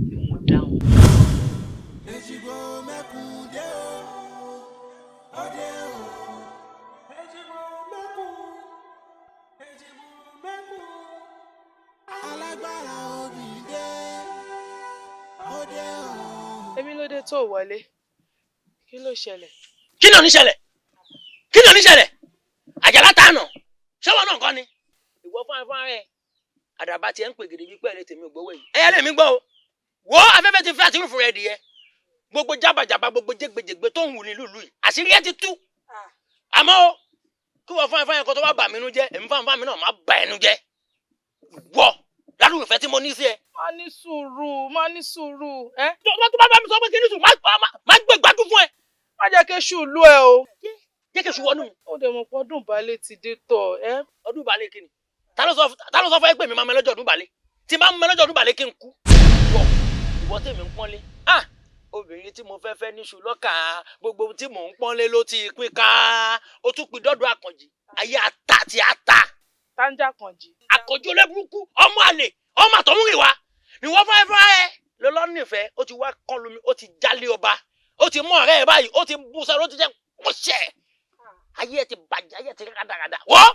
ni mo dá wọn. Èjìgbò mẹ́kùn dé o, ó dé o. Èjìgbò mẹ́kùn, Èjìgbò mẹ́kùn. Alágbára obìnrin dé, ó dé o. Èmi ló dé tó wọlé, kí ló ṣẹlẹ̀? Kí ni ó ní ṣẹlẹ̀? Kí ni ó ní ṣẹlẹ̀? Àjàlá tá a nà ṣọ́wọ́ náà kọ́ ni. Ìwọ fún afárá rẹ àdàbà tiẹ̀ ń pè gèdè bíi pẹ́ẹ́lẹ́ tèmi ò gbowó yìí. Ẹyẹ lèmi gbọ́ o. Wo afẹ́fẹ́ ti fẹ́ àti rúfin rẹ̀ dìyẹ. Gbogbo jábàjábà, gbogbo jégbèjègbè tó ń wù ní lùlù yìí, àṣírí ẹ ti tú. Àmọ́ o, kí wọ́n fún afárá yẹn kó tó wá bà mí nú jẹ́, èmi fún afárá mi náà má bà ẹnu jẹ́. Wọ ládùúgbò ìfẹ́ tí mo ní sí ẹ. Má ní sùúrù, má ní sùúrù. Tó bá bá mi sọ pé kí ní sùúrù, má gbé gbádùn fún ẹ. Má jẹ́ kéṣù lú ẹ o. Jẹ́ kéṣù wọnú mi. Ó dẹ̀ mọ̀ pé ọdún ìbálẹ̀ ti dé tọ̀ ẹ́. Ọdún ìbálẹ̀ kí ni? Ta ló sọ fún ẹ pé mi máa mọ ẹlọ́jọ́ ọdún ìbálẹ̀? Tí n bá mọ ẹlọ́jọ́ ọdún ìbálẹ̀ kí n kú. Ìwọ tèmi ń pọ́nlé. Obìnrin tí mo fẹ́ fẹ́ níṣu lọ́kà, gbogbo tí mò ń pọ́nlé ló ti pín ká. Ó tún pin dọ́dọ̀ Àkànjì. Ayé ata ti ata. Táńjà Àkànjì. Àkànjì olóburúkú, ọmọ àlè, ọmọ àtọ̀húnrìn wa. Ìwọ fẹ́ fẹ́ ẹ lọ́lọ́ nífẹ̀ẹ́, ó ti wá kọlu mi, ó ti jálé ọba, ó ti mú ọ̀rẹ́ ẹ báyìí, ó ti bú sẹ́rọ̀, ó ti jẹ́ kọ́ṣẹ́. Ayé ẹ ti bàjẹ́, ayé ẹ ti rádaràda. Wọ́!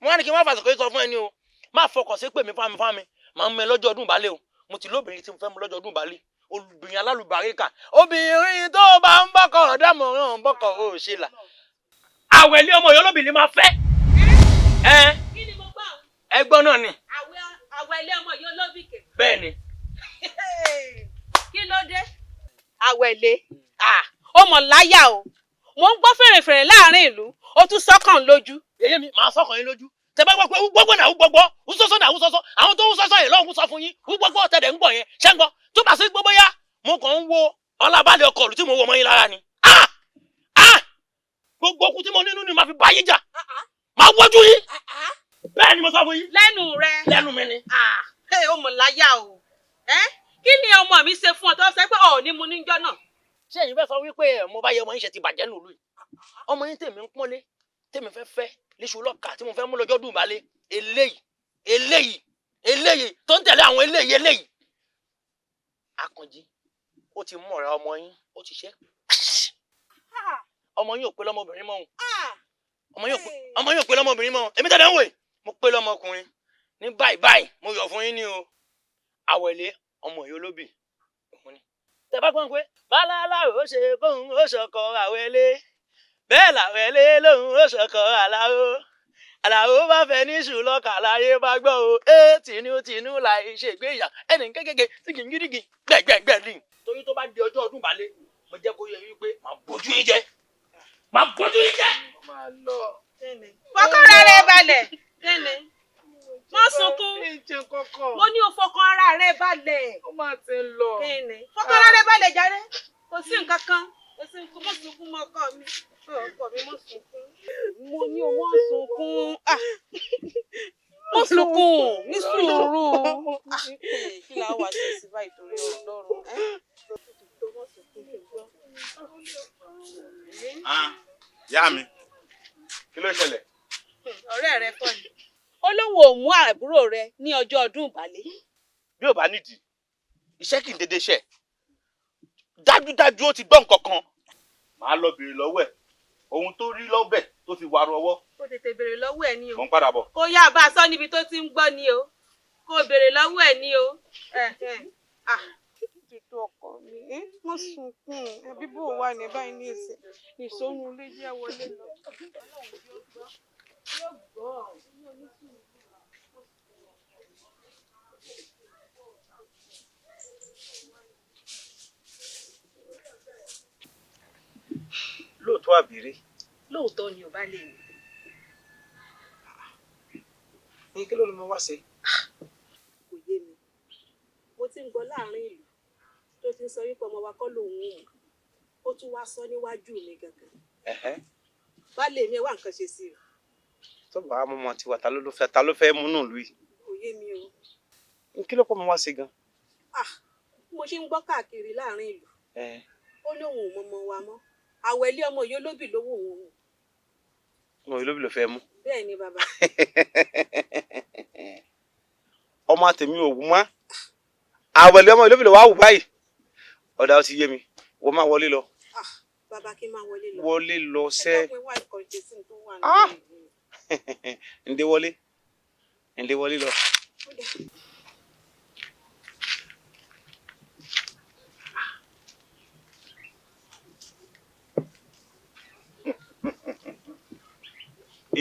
Mo wá ní kí n má fàṣọ sọ fún ẹni o. Má fọkàn sí pé mi fámi fámi. Màá mú ẹ lọ́jọ́ ọdún ìbálẹ̀ o. Mo ti lóbìnrin tí mo fẹ́ mú lọ́jọ́ ọdún ìbálẹ̀. Obìnrin alálùbáríkà. Obìnrin tó bá ń bọ́kọ̀ dámọ̀ràn bọ́kọ̀ ò ṣe là. Àwẹ̀lé ọmọ ìyá olóbìnrin máa fẹ́. Ẹ Kí ni mo gbọ́? ẹgbọ́n náà ni. Àwẹ̀lé ọmọ ìyá olóbìkẹ́. Bẹ́ẹ̀ ni. Kí ló dé? Àwẹ̀lé, ó mọ̀ láyà o. Mo ń gbọ́ fèrèfèrè láàrin ìlú, ó tún sọ́kàn lójú. Yèyé mi, màá sọ́kàn yín lójú. Tẹ bá gbọ́ pé gbogbo náà gbogbo, wúsọ́sọ́ náà wúsọ́sọ́, àwọn tó wúsọ́sọ́ yẹn lọ́hùn sọ fún yín, wúgbọ́gbọ́ tẹ̀lé ń gbọ̀ yẹn, ṣé ń gbọ́? Tó bá sí gbogbo yá, mo kàn ń wo ọlábàlẹ̀ ọkọ̀ ìlú tí mo wọ ọmọ yín lára ni. Gbogbo okun tí mo nínú ni màá fi bá yín jà. Màá wọ́jú yín. Bẹ́ẹ̀ ni mo sọ fún yín. Lẹ́nu rẹ. Lẹ́nu mi ni. Ó mọ̀ láyà o. Kí ni ọmọ mi ṣe fún ọ tó sọ pé ọ̀ ní mo níjọ́ náà? Ṣé ẹ̀yin fẹ́ sọ wípé mo bá yẹ ọmọ yín ṣe ti bàjẹ́ nílùú yìí? Ọmọ yín tèmi ń pọ́nlé, tèmi fẹ́ fẹ́ léṣu lọ́kà tí mo fẹ́ mú lọ́jọ́ dùn balẹ̀. Eléyìí, eléyìí, eléyìí tó ń tẹ̀lé àwọn eléyìí, eléyìí. Àkànjí, ó ti mú ọ̀rẹ́ ọmọ yín, ó ti ṣe. Ọmọ yín ò pé lọ́mọbìnrin mọ́ òun. Ọmọ yín ò pé lọ́mọbìnrin mọ́ òun. Èmi tẹ̀lé ń wè, mo pé lọ́mọkùnrin. Ní báyìí báyìí, mo yọ̀ fún yín ní o. Àwẹ̀lé ọmọ yìí olóbì. Tẹ bá gbọ́n pé bálálà ó ṣe kóhun ó ṣọkọ Àwẹ̀lé, bẹ́ẹ̀ làwẹ̀lé lóhun ó ṣọkọ Àlàó. Àlàó bá fẹ́ níṣù lọ́kà láyé bá gbọ́ o. Ẹ tìǹú tìǹú láì ṣègbéyà ẹnì kékèké tí kì í gírígì gbẹ̀gbẹ̀gbẹ̀ ni. Torí tó bá di ọjọ́ ọdún balẹ̀, mo jẹ́ kó yẹ wípé màá bójú yín jẹ́. Màá bójú yín jẹ́. Fọkàn ara rẹ balẹ̀. Má sunkún. Mo ní o fọkàn ara rẹ balẹ̀. Ó máa ti ń lọ. Fọkàn ara rẹ balẹ̀ jàre. Kò sí nǹkan kan. Kò sí nǹkan. Má sunkún mọ́ ọkọ mi. Ọkọ mi má sunkún. Mo ní o má sunkún. Má sunkún. Ní sùúrù. Kí la wà sí sí báyìí torí Ọlọ́run? Ìyá mi, kí ló ṣẹlẹ̀? Ọ̀rẹ́ rẹ kọ́ ni. Ó lóun ò mú àbúrò rẹ ní ọjọ́ ọdún ìbàlẹ̀. Bí ò bá nídìí, iṣẹ́ kì í dédé ṣe. Dájúdájú ó ti gbọ́ nǹkan kan. Màá lọ béèrè lọ́wọ́ ẹ̀ ohun tó rí lọ́bẹ̀ tó fi wàrú ọwọ́. Kó tètè béèrè lọ́wọ́ ẹ̀ ní o. Mò ń padà bọ̀. Kó yá bá a sọ níbi tó ti ń gbọ́ ni o. Kó béèrè lọ́wọ́ ẹ̀ ní o. Tètè ọkọ mi, má sunkún. Ẹbí bò wà ní báyìí ní ìsìn ìsónú ilé jẹ́ wọlé lọ. Lóòótọ́ àbírí? Lóòótọ́ ni ò bá lè mi. Ní kí ló ló mọ wá ṣe? Kò yé mi. Mo ti ń gbọ́ láàrin ìlú tó ti ń sọ wípé ọmọ wa kọ́ lòun ò mọ̀. Ó tún wá sọ níwájú mi gangan. Baálé mi, ẹ wá nǹkan ṣe sí i. Tó bá mú ọmọ tiwa, ta ló fẹ́ múnú ìlú yìí? Kò yé mi o. Ní kí ló pọ̀ mọ́ wá ṣe gan? Ah, mo ṣe ń gbọ́ káàkiri láàrin ìlú. Ó lóun ò mọ ọmọ wa mọ́. Àwẹ̀lé ọmọ yìí olóbì lówó òun. Ọmọ yìí olóbì ló fẹ́ mú. Bẹ́ẹ̀ ni bàbá. Ọmọ tèmi ò wú mọ́. Àwẹ̀lé ọmọ yìí olóbì ló wá wù báyìí. Ọ̀dà, ó ti yé mi. Wọ́n máa wọlé lọ. Ah, bàbá, kí n máa wọlé lọ? Wọlé lọ sẹ́. Ẹ dákun, ẹ wá nǹkan ṣe sí tó wà nínú ìlú. Ǹdé wọlé. Ǹdé wọlé lọ.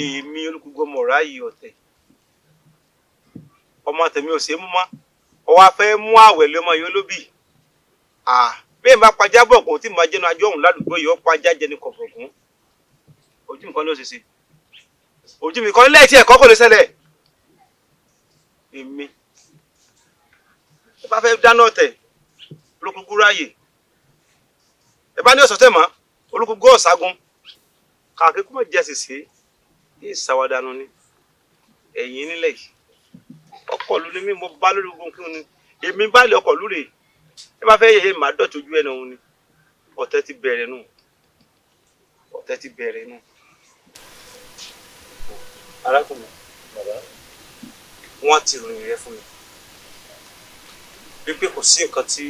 Èmi olùkúgbọ́ mọ̀ ráàyè ọ̀tẹ̀. Ọmọ tèmi ò ṣe é mú mọ́. Ọwọ́ a fẹ́ mú àwẹ̀lé ọmọ yìí olóbì. Bí n bá pajá bọ̀ kò tí mo jẹ́nu ajọ́ òun ládùúgbò yìí, ó pajá jẹni kọ̀ọ̀kọ̀gún. Ojú mi kan ló ṣe ṣe. Ojú mi kan lẹ́ẹ̀tì ẹ̀kọ́ kò lè ṣẹlẹ̀. Èmi. Ẹ bá fẹ́ dáná ọ̀tẹ̀, olùkúgbọ́ ráàyè. Ẹ bá ní ọ̀sọ̀tẹ̀ mọ́, olùkúgbọ́ ọ̀ságun. Kàkí kó má jẹ́ ṣèṣe, yìí ṣàwádànù ni. Ẹ̀yin nílẹ̀ yìí. Ọkọ̀ ló ní mí, mo bá lórí ogun kí ni. Èmi bá lè ọkọ̀ lóore. Ẹ bá fẹ́ yẹ̀yẹ́ màá dọ̀tí ojú ẹnu òun ni. Ọ̀tẹ̀ ti bẹ̀rẹ̀ nù. Ọ̀tẹ̀ ti bẹ̀rẹ̀ nù. Arákùnrin, bàbá, wọ́n ti ròyìn rẹ fún mi. Wípé kò sí nǹkan tí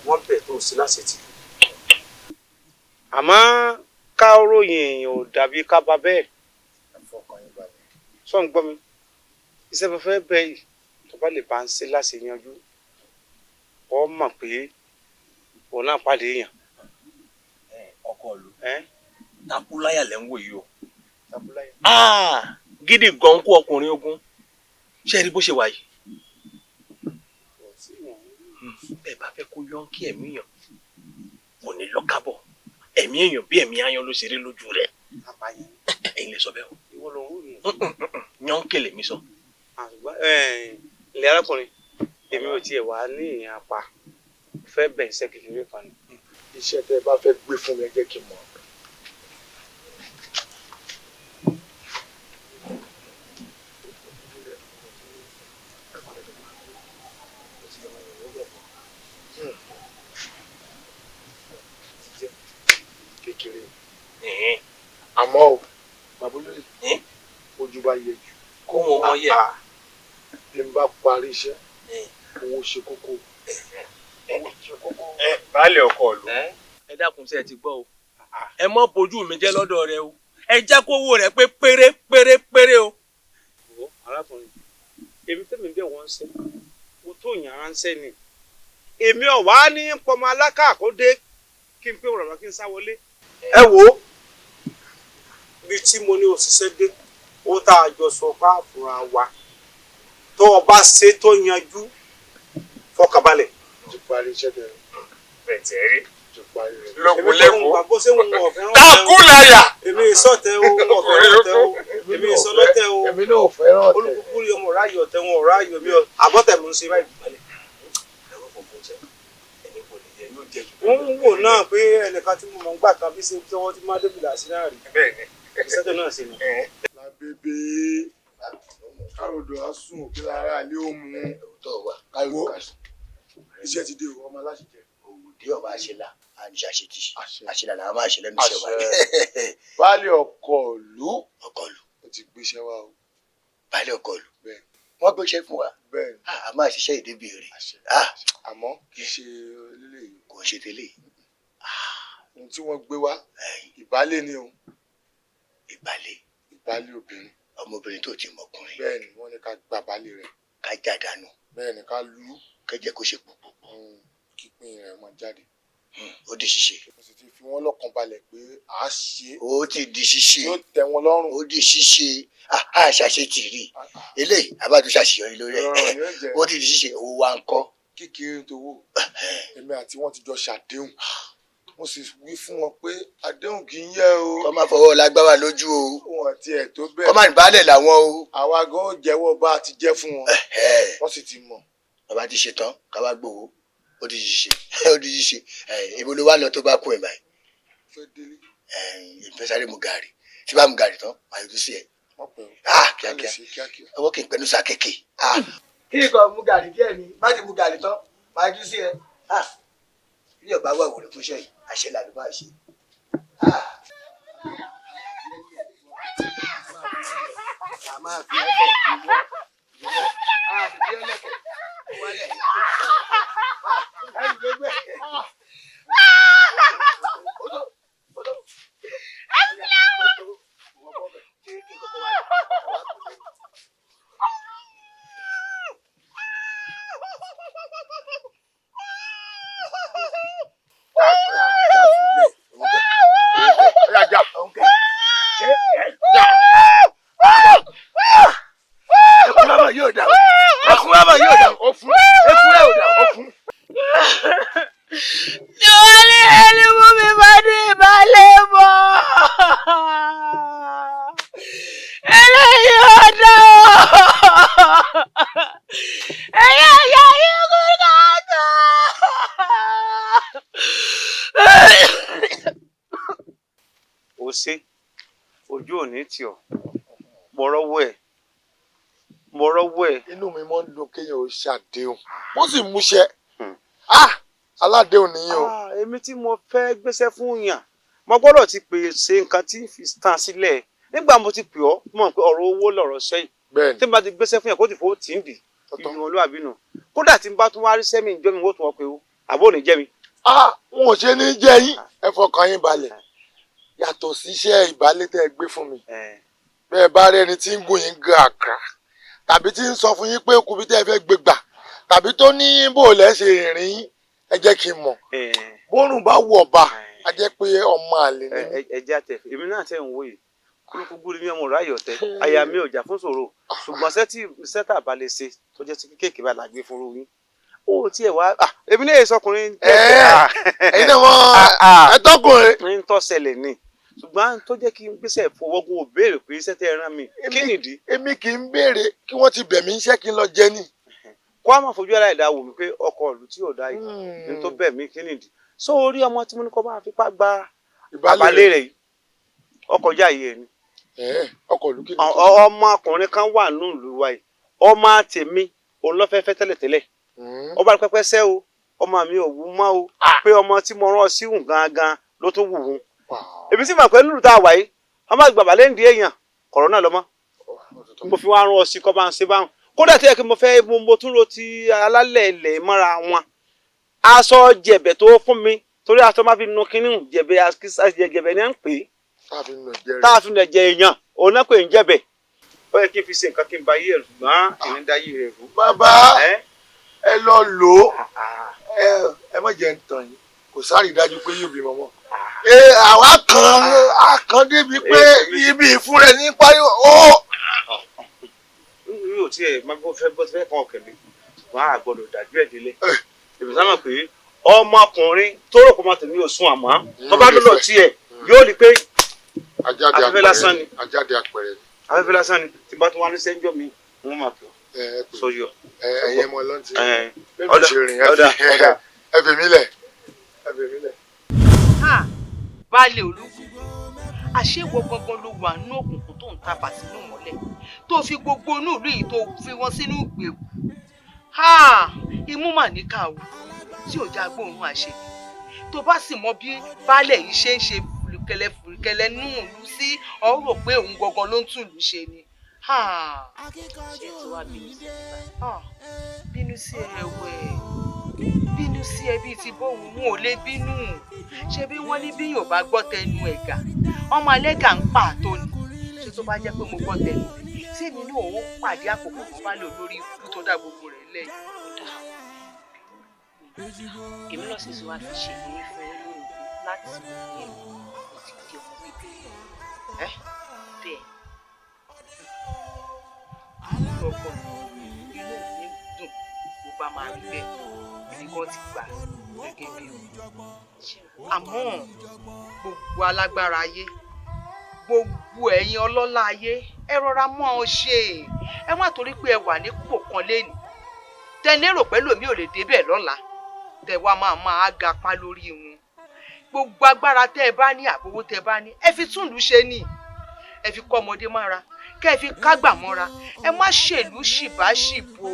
wọ́n bẹ̀ tó sí láṣetì. Àmọ́ ká ròyìn èèyàn ò dàbí ká bá bẹ́ẹ̀. Sọ ń gbọ́ mi. Iṣẹ́ mo fẹ́ bẹ̀ yìí, tó bá lè bá ń ṣe láṣẹ yanjú, ọ mọ̀ pé òun náà pàdé èèyàn. Ọkọ ìlú, takúláyà lẹ́ ń wò yìí o. Takúláyà. Gidi gan kú ọkùnrin ogun. Ṣé ẹ rí bó ṣe wà yìí? Bẹ́ẹ̀ bá fẹ́ kó yọ́ǹkì ẹ̀mí yàn, kò ní lọ́kàbọ̀. Ẹ̀mí èèyàn bí ẹ̀mí aáyán ló ṣe rí lójú rẹ̀. Ẹ̀yin lè sọ bẹ́ẹ̀ o. Ìwọ ló ń wò mí. Yọ́ǹkì lèmi sọ. Ilé arákùnrin, èmi ò tiẹ̀ wá ní ìyẹn apá. Fẹ́ bẹ̀ iṣẹ́ kékeré kan ni. Iṣẹ́ tẹ́ ẹ bá fẹ́ gbé fún mi, ẹ jẹ́ kí n mọ̀. Kékeré àmọ́ o, bàbá olóyè, ojú bá yẹ jù. Kó wọn mọ yẹ. Bí n bá parí iṣẹ́, owó ṣe kókó. Owó ṣe kókó. Baálé ọkọ ìlú. Ẹ dákun, ṣé ẹ ti gbọ́ o? Ẹ mọ́ bójú mi jẹ́ lọ́dọ̀ rẹ o. Ẹ jẹ́ kó owó rẹ pé péré péré péré o. Wo arákùnrin, èmi tẹ́mi bẹ́ẹ̀ wọ́n ń ṣe, mo tó yàn ránṣẹ́ ni. Èmi ò wá ní pọmọ alákàkó dé kí n pé òrọ̀rọ̀ kí n sá wọlé. Ẹ wo ibi tí mo ní òṣìṣẹ́ dé, ó tá a jọ sọ fún àfúrà wa. Tó o bá ṣe tó yanjú, fọkànbalẹ̀. Ti parí iṣẹ́ tẹ. Bẹ́ẹ̀ tẹ́ rí. Ti parí rẹ̀. Lókun lẹ́kọ̀ọ́. Bó ṣe ń wọ ọ̀fẹ́ rán. Takúláyà. Èmi ìsọ̀tẹ̀ o, ọ̀fẹ́ rán o. Èmi ìsọlọ́tẹ̀ o. Èmi náà ò fẹ́ràn ọ̀tẹ̀. Olùkúkú rí ọmọ ráyè ọ̀tẹ̀ wọn ò ráyè mi ọ̀. Àbọ̀tẹ̀ ló ń ṣe báyìí balẹ̀. Wọ́n ń wò náà pé ẹnìkan tí mo mọ̀ ń gbà kan bí ṣe tí wọ́n ti máa débìlà sí náà rí. Bẹ́ẹ̀ni. Ìṣẹ́jọ́ náà ṣe ni. Lábébé káròdò á sùn òkè lára ilé ó mú. Wo iṣẹ́ ti dé o, ọmọ aláṣẹ jẹ. Òwòdì ọba àṣelà àníṣe àṣetì àṣelà làwọn máa ṣe lẹ́nu iṣẹ́ wa. Baálé ọkọ ìlú. Ọkọ ìlú. Ó ti gbéṣẹ́ wa o. Baálé ọkọ ìlú, wọ́n gbéṣẹ́ fún wa, a máa ṣiṣẹ́ ìdébìrì. Àmọ́ kì í ṣe eléyìí. Kò ń ṣe tẹ́lẹ̀. Ohun tí wọ́n gbé wá, ìbálé ni o. Ìbálé. Ìbálé obìnrin. Ọmọbìnrin tó ti mọkùnrin. Bẹ́ẹ̀ni, wọ́n ní ká gba baálé rẹ̀. Ká já dànù. Bẹ́ẹ̀ni, ká lù ú. Kẹjẹ kó ṣe pòpò. Kípín rẹ̀ máa jáde. Ó di ṣíṣe. Mo sì ti fi wọ́n lọ́kàn balẹ̀ pé à á ṣe. Ó ti di ṣíṣe. Yóò tẹ́ wọn lọ́rùn. Ó di ṣíṣe. A ṣàṣe tì rí eléyìí, a bá tún ṣàṣeyọrí lórí ẹ̀. Ó ti di ṣíṣe. Owó wa ń kọ́. Kékeré tó wò, èmi àti wọn ti jọ ṣàdéhùn, mo sì wí fún wọn pé àdéhùn kì í yẹ o. Kọ́ máa fọwọ́ lágbára lójú o. Wọn tiẹ̀ tó bẹ́ẹ̀. Kọ́ máa ní baálẹ̀ làwọn o. Àwa gan ó jẹ́wọ́ bá a ti jẹ́ fún wọn. Wọ́n sì ti mọ̀. Bàbá ti ṣe tán, ká wá gbowó. Ó di ṣíṣe, ó di ṣíṣe. Ibo ló wá lọ tó bá kú ẹ̀ báyìí? Fẹ́ délé. Ìfẹ́ sáré mu gàrí, tí bá mu gàrí tán, màá yọjú sí ẹ. Kíákíá, ọwọ́ kì í pẹ́nu sa kéèké. Kí nǹkan mu gàrí díẹ̀ ni, má ti mu gàrí tán, màá yọjú sí ẹ. Ilé ọba wà wòlé fúnṣẹ́ yìí, àṣẹ làlú máa ṣe. A máa fi ẹlẹ́ ìwọ ìwọ a fi ẹlẹ́kẹ̀ wọlé. Ó ṣe ojú òní tì ọ́, mo rọ́wọ́ ẹ̀, mo rọ́wọ́ ẹ̀. Inú mi máa ń dùn kéèyàn ó ṣàdéhùn, ó sì múṣẹ. Aládéhùn nìyẹn o. Èmi tí mo fẹ́ gbéṣẹ́ fún yàn, mo gbọ́dọ̀ ti pèsè nǹkan tí fi tàn sílẹ̀. Nígbà mo ti pè ọ́, mo mọ̀ pé ọ̀rọ̀ owó lọ̀rọ̀ sẹ́yìn. Tí mo bá ti gbéṣẹ́ fún yàn, kó ti fowó tì ń dì ìlú olúwàbí nù. Kódà tí n bá tún wá rí sẹ́mi ìjọ mi, wọ́n tún wọ́n pé o àbó ò ní jẹ́ mi. Wọn ò ṣe ní jẹ́ yín, ẹ fọkàn yín balẹ̀. Yàtọ̀ síṣẹ́ ìbálẹ̀ tẹ́ ẹ gbé fún mi, bẹ́ẹ̀ bá rí ẹni tí ń gùn yín gan àkàrà, tàbí tí ń sọ fún yín pé okùnbi tẹ́ ẹ fẹ́ gbé gbà, tàbí tó ní bò lẹ́ ṣe rìnrìn yín, ẹ jẹ́ kí n mọ̀. Bórùn bá wọ̀ ọba, a jẹ́ pé ọmọ àlè ni. Ẹ jẹ́ àtẹ, èmi náà tẹ̀ ń wò yìí, kúrúkú gúrí mi ọmọ ráyọ̀ tẹ, àyà mi ò jà fún ṣòro, ṣùgbọ́n sẹ́tà bá lè ṣe tó jẹ́ kéèké bá la gbé fún yín. Ó tiẹ̀ wá, èmi náà sọkùnrin. Ẹ̀yin náà wọ́n ẹ tọkùnrin. Ń tọ́ ṣẹlẹ̀ ni, ṣùgbọ́n tó jẹ́ kí n gbéṣẹ́ fọwọ́gùn ò béèrè pé iṣẹ́ tẹ́ ẹ rán mi, kí nìdí. Èmi kì í béèrè kí wọ́n ti bẹ̀ mí iṣẹ́ kí n lọ jẹ ni. Kó a máa fojú ara ẹ̀dá wò mí pé ọkọ ìlú tí ò dá yìí ní tó bẹ̀ mí, kí nìdí. Sọ orí ọmọ tí mo ní kó máa fipá gba ìbálẹ̀ rẹ̀ yìí, ọkọ̀ já yìí ẹ̀ ni. Ọkọ ìlú kí ni. Ọmọkùnrin kan wà nílùú wa yìí, ọmọ tèmi òun ló fẹ́ fẹ́ tẹ́lẹ̀tẹ́lẹ̀. Ọba pẹpẹ sẹ́ o, ọmọ mi ò wú mọ́ o, pé ọmọ tí mo rán ọ sí hùn gangan ló tún wù ú. Èmi sì mọ̀ pé nílùú tá a wà yìí, wọ́n máa gbàgbà lẹ́ǹdí èèyàn kọ̀rọ̀ náà lọ́mọ́. Mo fi wá rán ọ sí kọ́ bá ń ṣe báwọn. Kódà tí ẹ kí mo fẹ́ mo tún ro ti alálẹ̀ ilẹ̀ mọ́ra wọn. Aṣọ jẹ̀bẹ̀ tó fún mi, torí aṣọ máa fi nu kínní jẹ̀bẹ̀, jẹ̀bẹ̀ ni à ń pè é. Tá a fi nu ẹ̀jẹ̀ èèyàn, òun náà pè ń jẹ̀bẹ̀. Ó yẹ kí n fi ṣe nǹkan kí n ba yé ẹ̀rù, ṣùgbọ́n èmi ń da yé rẹ̀ rú. Bàbá, ẹ lọ lò ó, ẹ má jẹ́ ń tàn yín, kò sáré dájú pé yóò bímọ mọ́. Àwa kan a kan débi pé ibi ìfún rẹ ní parí ó. Mi ò tiẹ̀ máa bọ́ fẹ́ bọ́ fẹ́ kan ọ̀kẹ́ mi, ṣùgbọ́n a gbọ́dọ̀ dájú ẹ̀ délé. Èmi sábà pé ọmọkùnrin tó rò pé ọmọ tèmi ò sun, àmọ́ tó bá lọ́lọ́ tiẹ̀ yóò rí pé afẹ́fẹ́ lásán ni. Ajáde apẹ̀rẹ̀ ni. Afẹ́fẹ́ lásán ni, tí bá tún wá ní sẹ́ńjọ́ mi, wọ́n máa pè ọ́ sóyọ. Ẹ̀yin mọ lọ́ntì bẹ́ẹ̀ mi ṣe rìn, ẹ fi mí lẹ̀, ẹ fi mí lẹ̀. Baálé olúkú, àṣewọ gangan ló wà nínú òkùnkùn tó ń tafà sínú mọ́lẹ̀, tó fi gbogbo inú ìlú yìí tó fi wọn sínú ìgbèkùn. Imú mà níkà o, tí ò já gbóòórùn àṣẹ. Tó bá sì mọ bí baálé yìí ṣe ń ṣe fùrùkẹlẹ fùrùkẹlẹ nínú ìlú sí, ọ rò pé òun gangan ló ń tún ìlú ṣe ni. Ṣé ẹ ti wá bínú sí mi báyìí? Bínú sí ẹ wẹ̀, bínú sí ẹ bíi ti bóun, wọn ò lè bínú. Ṣé bí wọ́n ní bí yóò bá gbọ́ tẹnu ẹ̀gà, ọmọ alẹ́gà ń pa àtọ́ ni. Ṣé tó bá jẹ́ pé mo gbọ́ tẹnu rẹ̀, tí èmi náà ó pàdé àkókò tó bá lò lórí ikú tó dá gbogbo rẹ̀ lẹ́yìn. Èmi náà sì tún wá fi ṣèlérí fún yín lónìí pé láti òní lọ, mo ti di ọmọ bíbí. Bẹ́ẹ̀. Ọkọ mi, inú mi dùn bó bá máa rí bẹ́ẹ̀. Èmi gan ti gbà gẹ́gẹ́ bí o. Àmọ́ gbogbo alágbára ayé, gbogbo ẹ̀yin ọlọ́lá ayé, ẹ rọra mọ́ ọ ṣe. Ẹ má torí pé ẹ wà nípò kan lénìí, tẹ lérò pé lòmí ò lè débẹ̀ lọ́la, tẹ wá máa gapá lórí wọn. Gbogbo agbára tẹ ẹ bá ní, àbówó tẹ ẹ bá ní, ẹ fi túnlù ṣe ni, ẹ fi kọ́ ọmọdé mára, kẹ́ ẹ fi kágbà mọ́ra. Ẹ má ṣèlú ṣìbáṣìbò.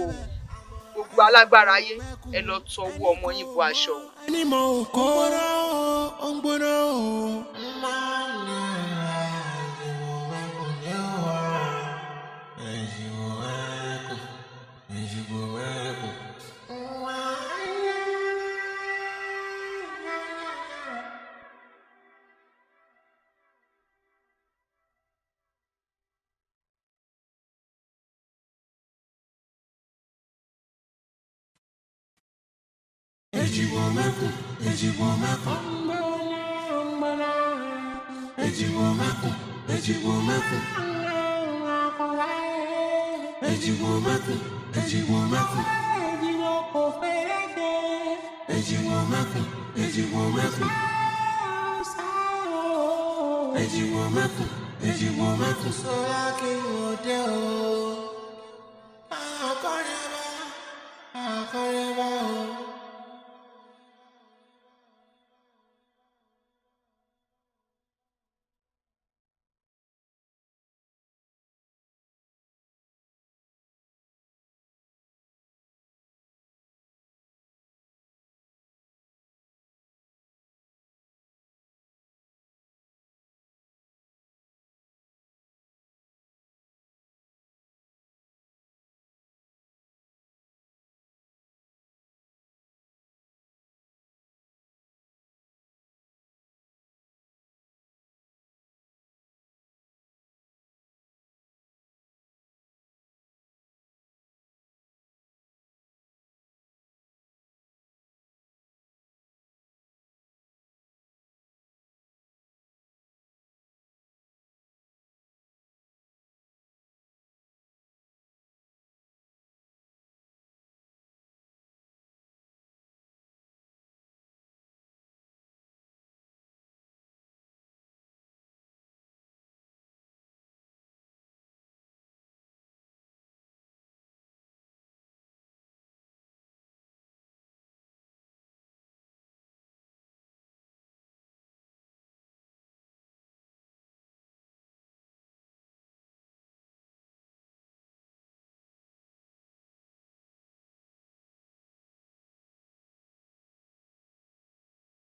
Gbogbo alágbára ayé, ẹ lọ tọwọ́ ọmọ yín bọ aṣọ. Ẹni mọ òkò ó ń gbóná o. Èjìgbò mẹ́kùn, èjìgbò mẹ́kùn. Èjìgbò mẹ́kùn, èjìgbò mẹ́kùn. Èjìgbò mẹ́kùn, èjìgbò mẹ́kùn. Èjìgbò mẹ́kùn, èjìgbò mẹ́kùn. Èjìgbò mẹ́kùn, èjìgbò mẹ́kùn. Sọlá kí ló dé o?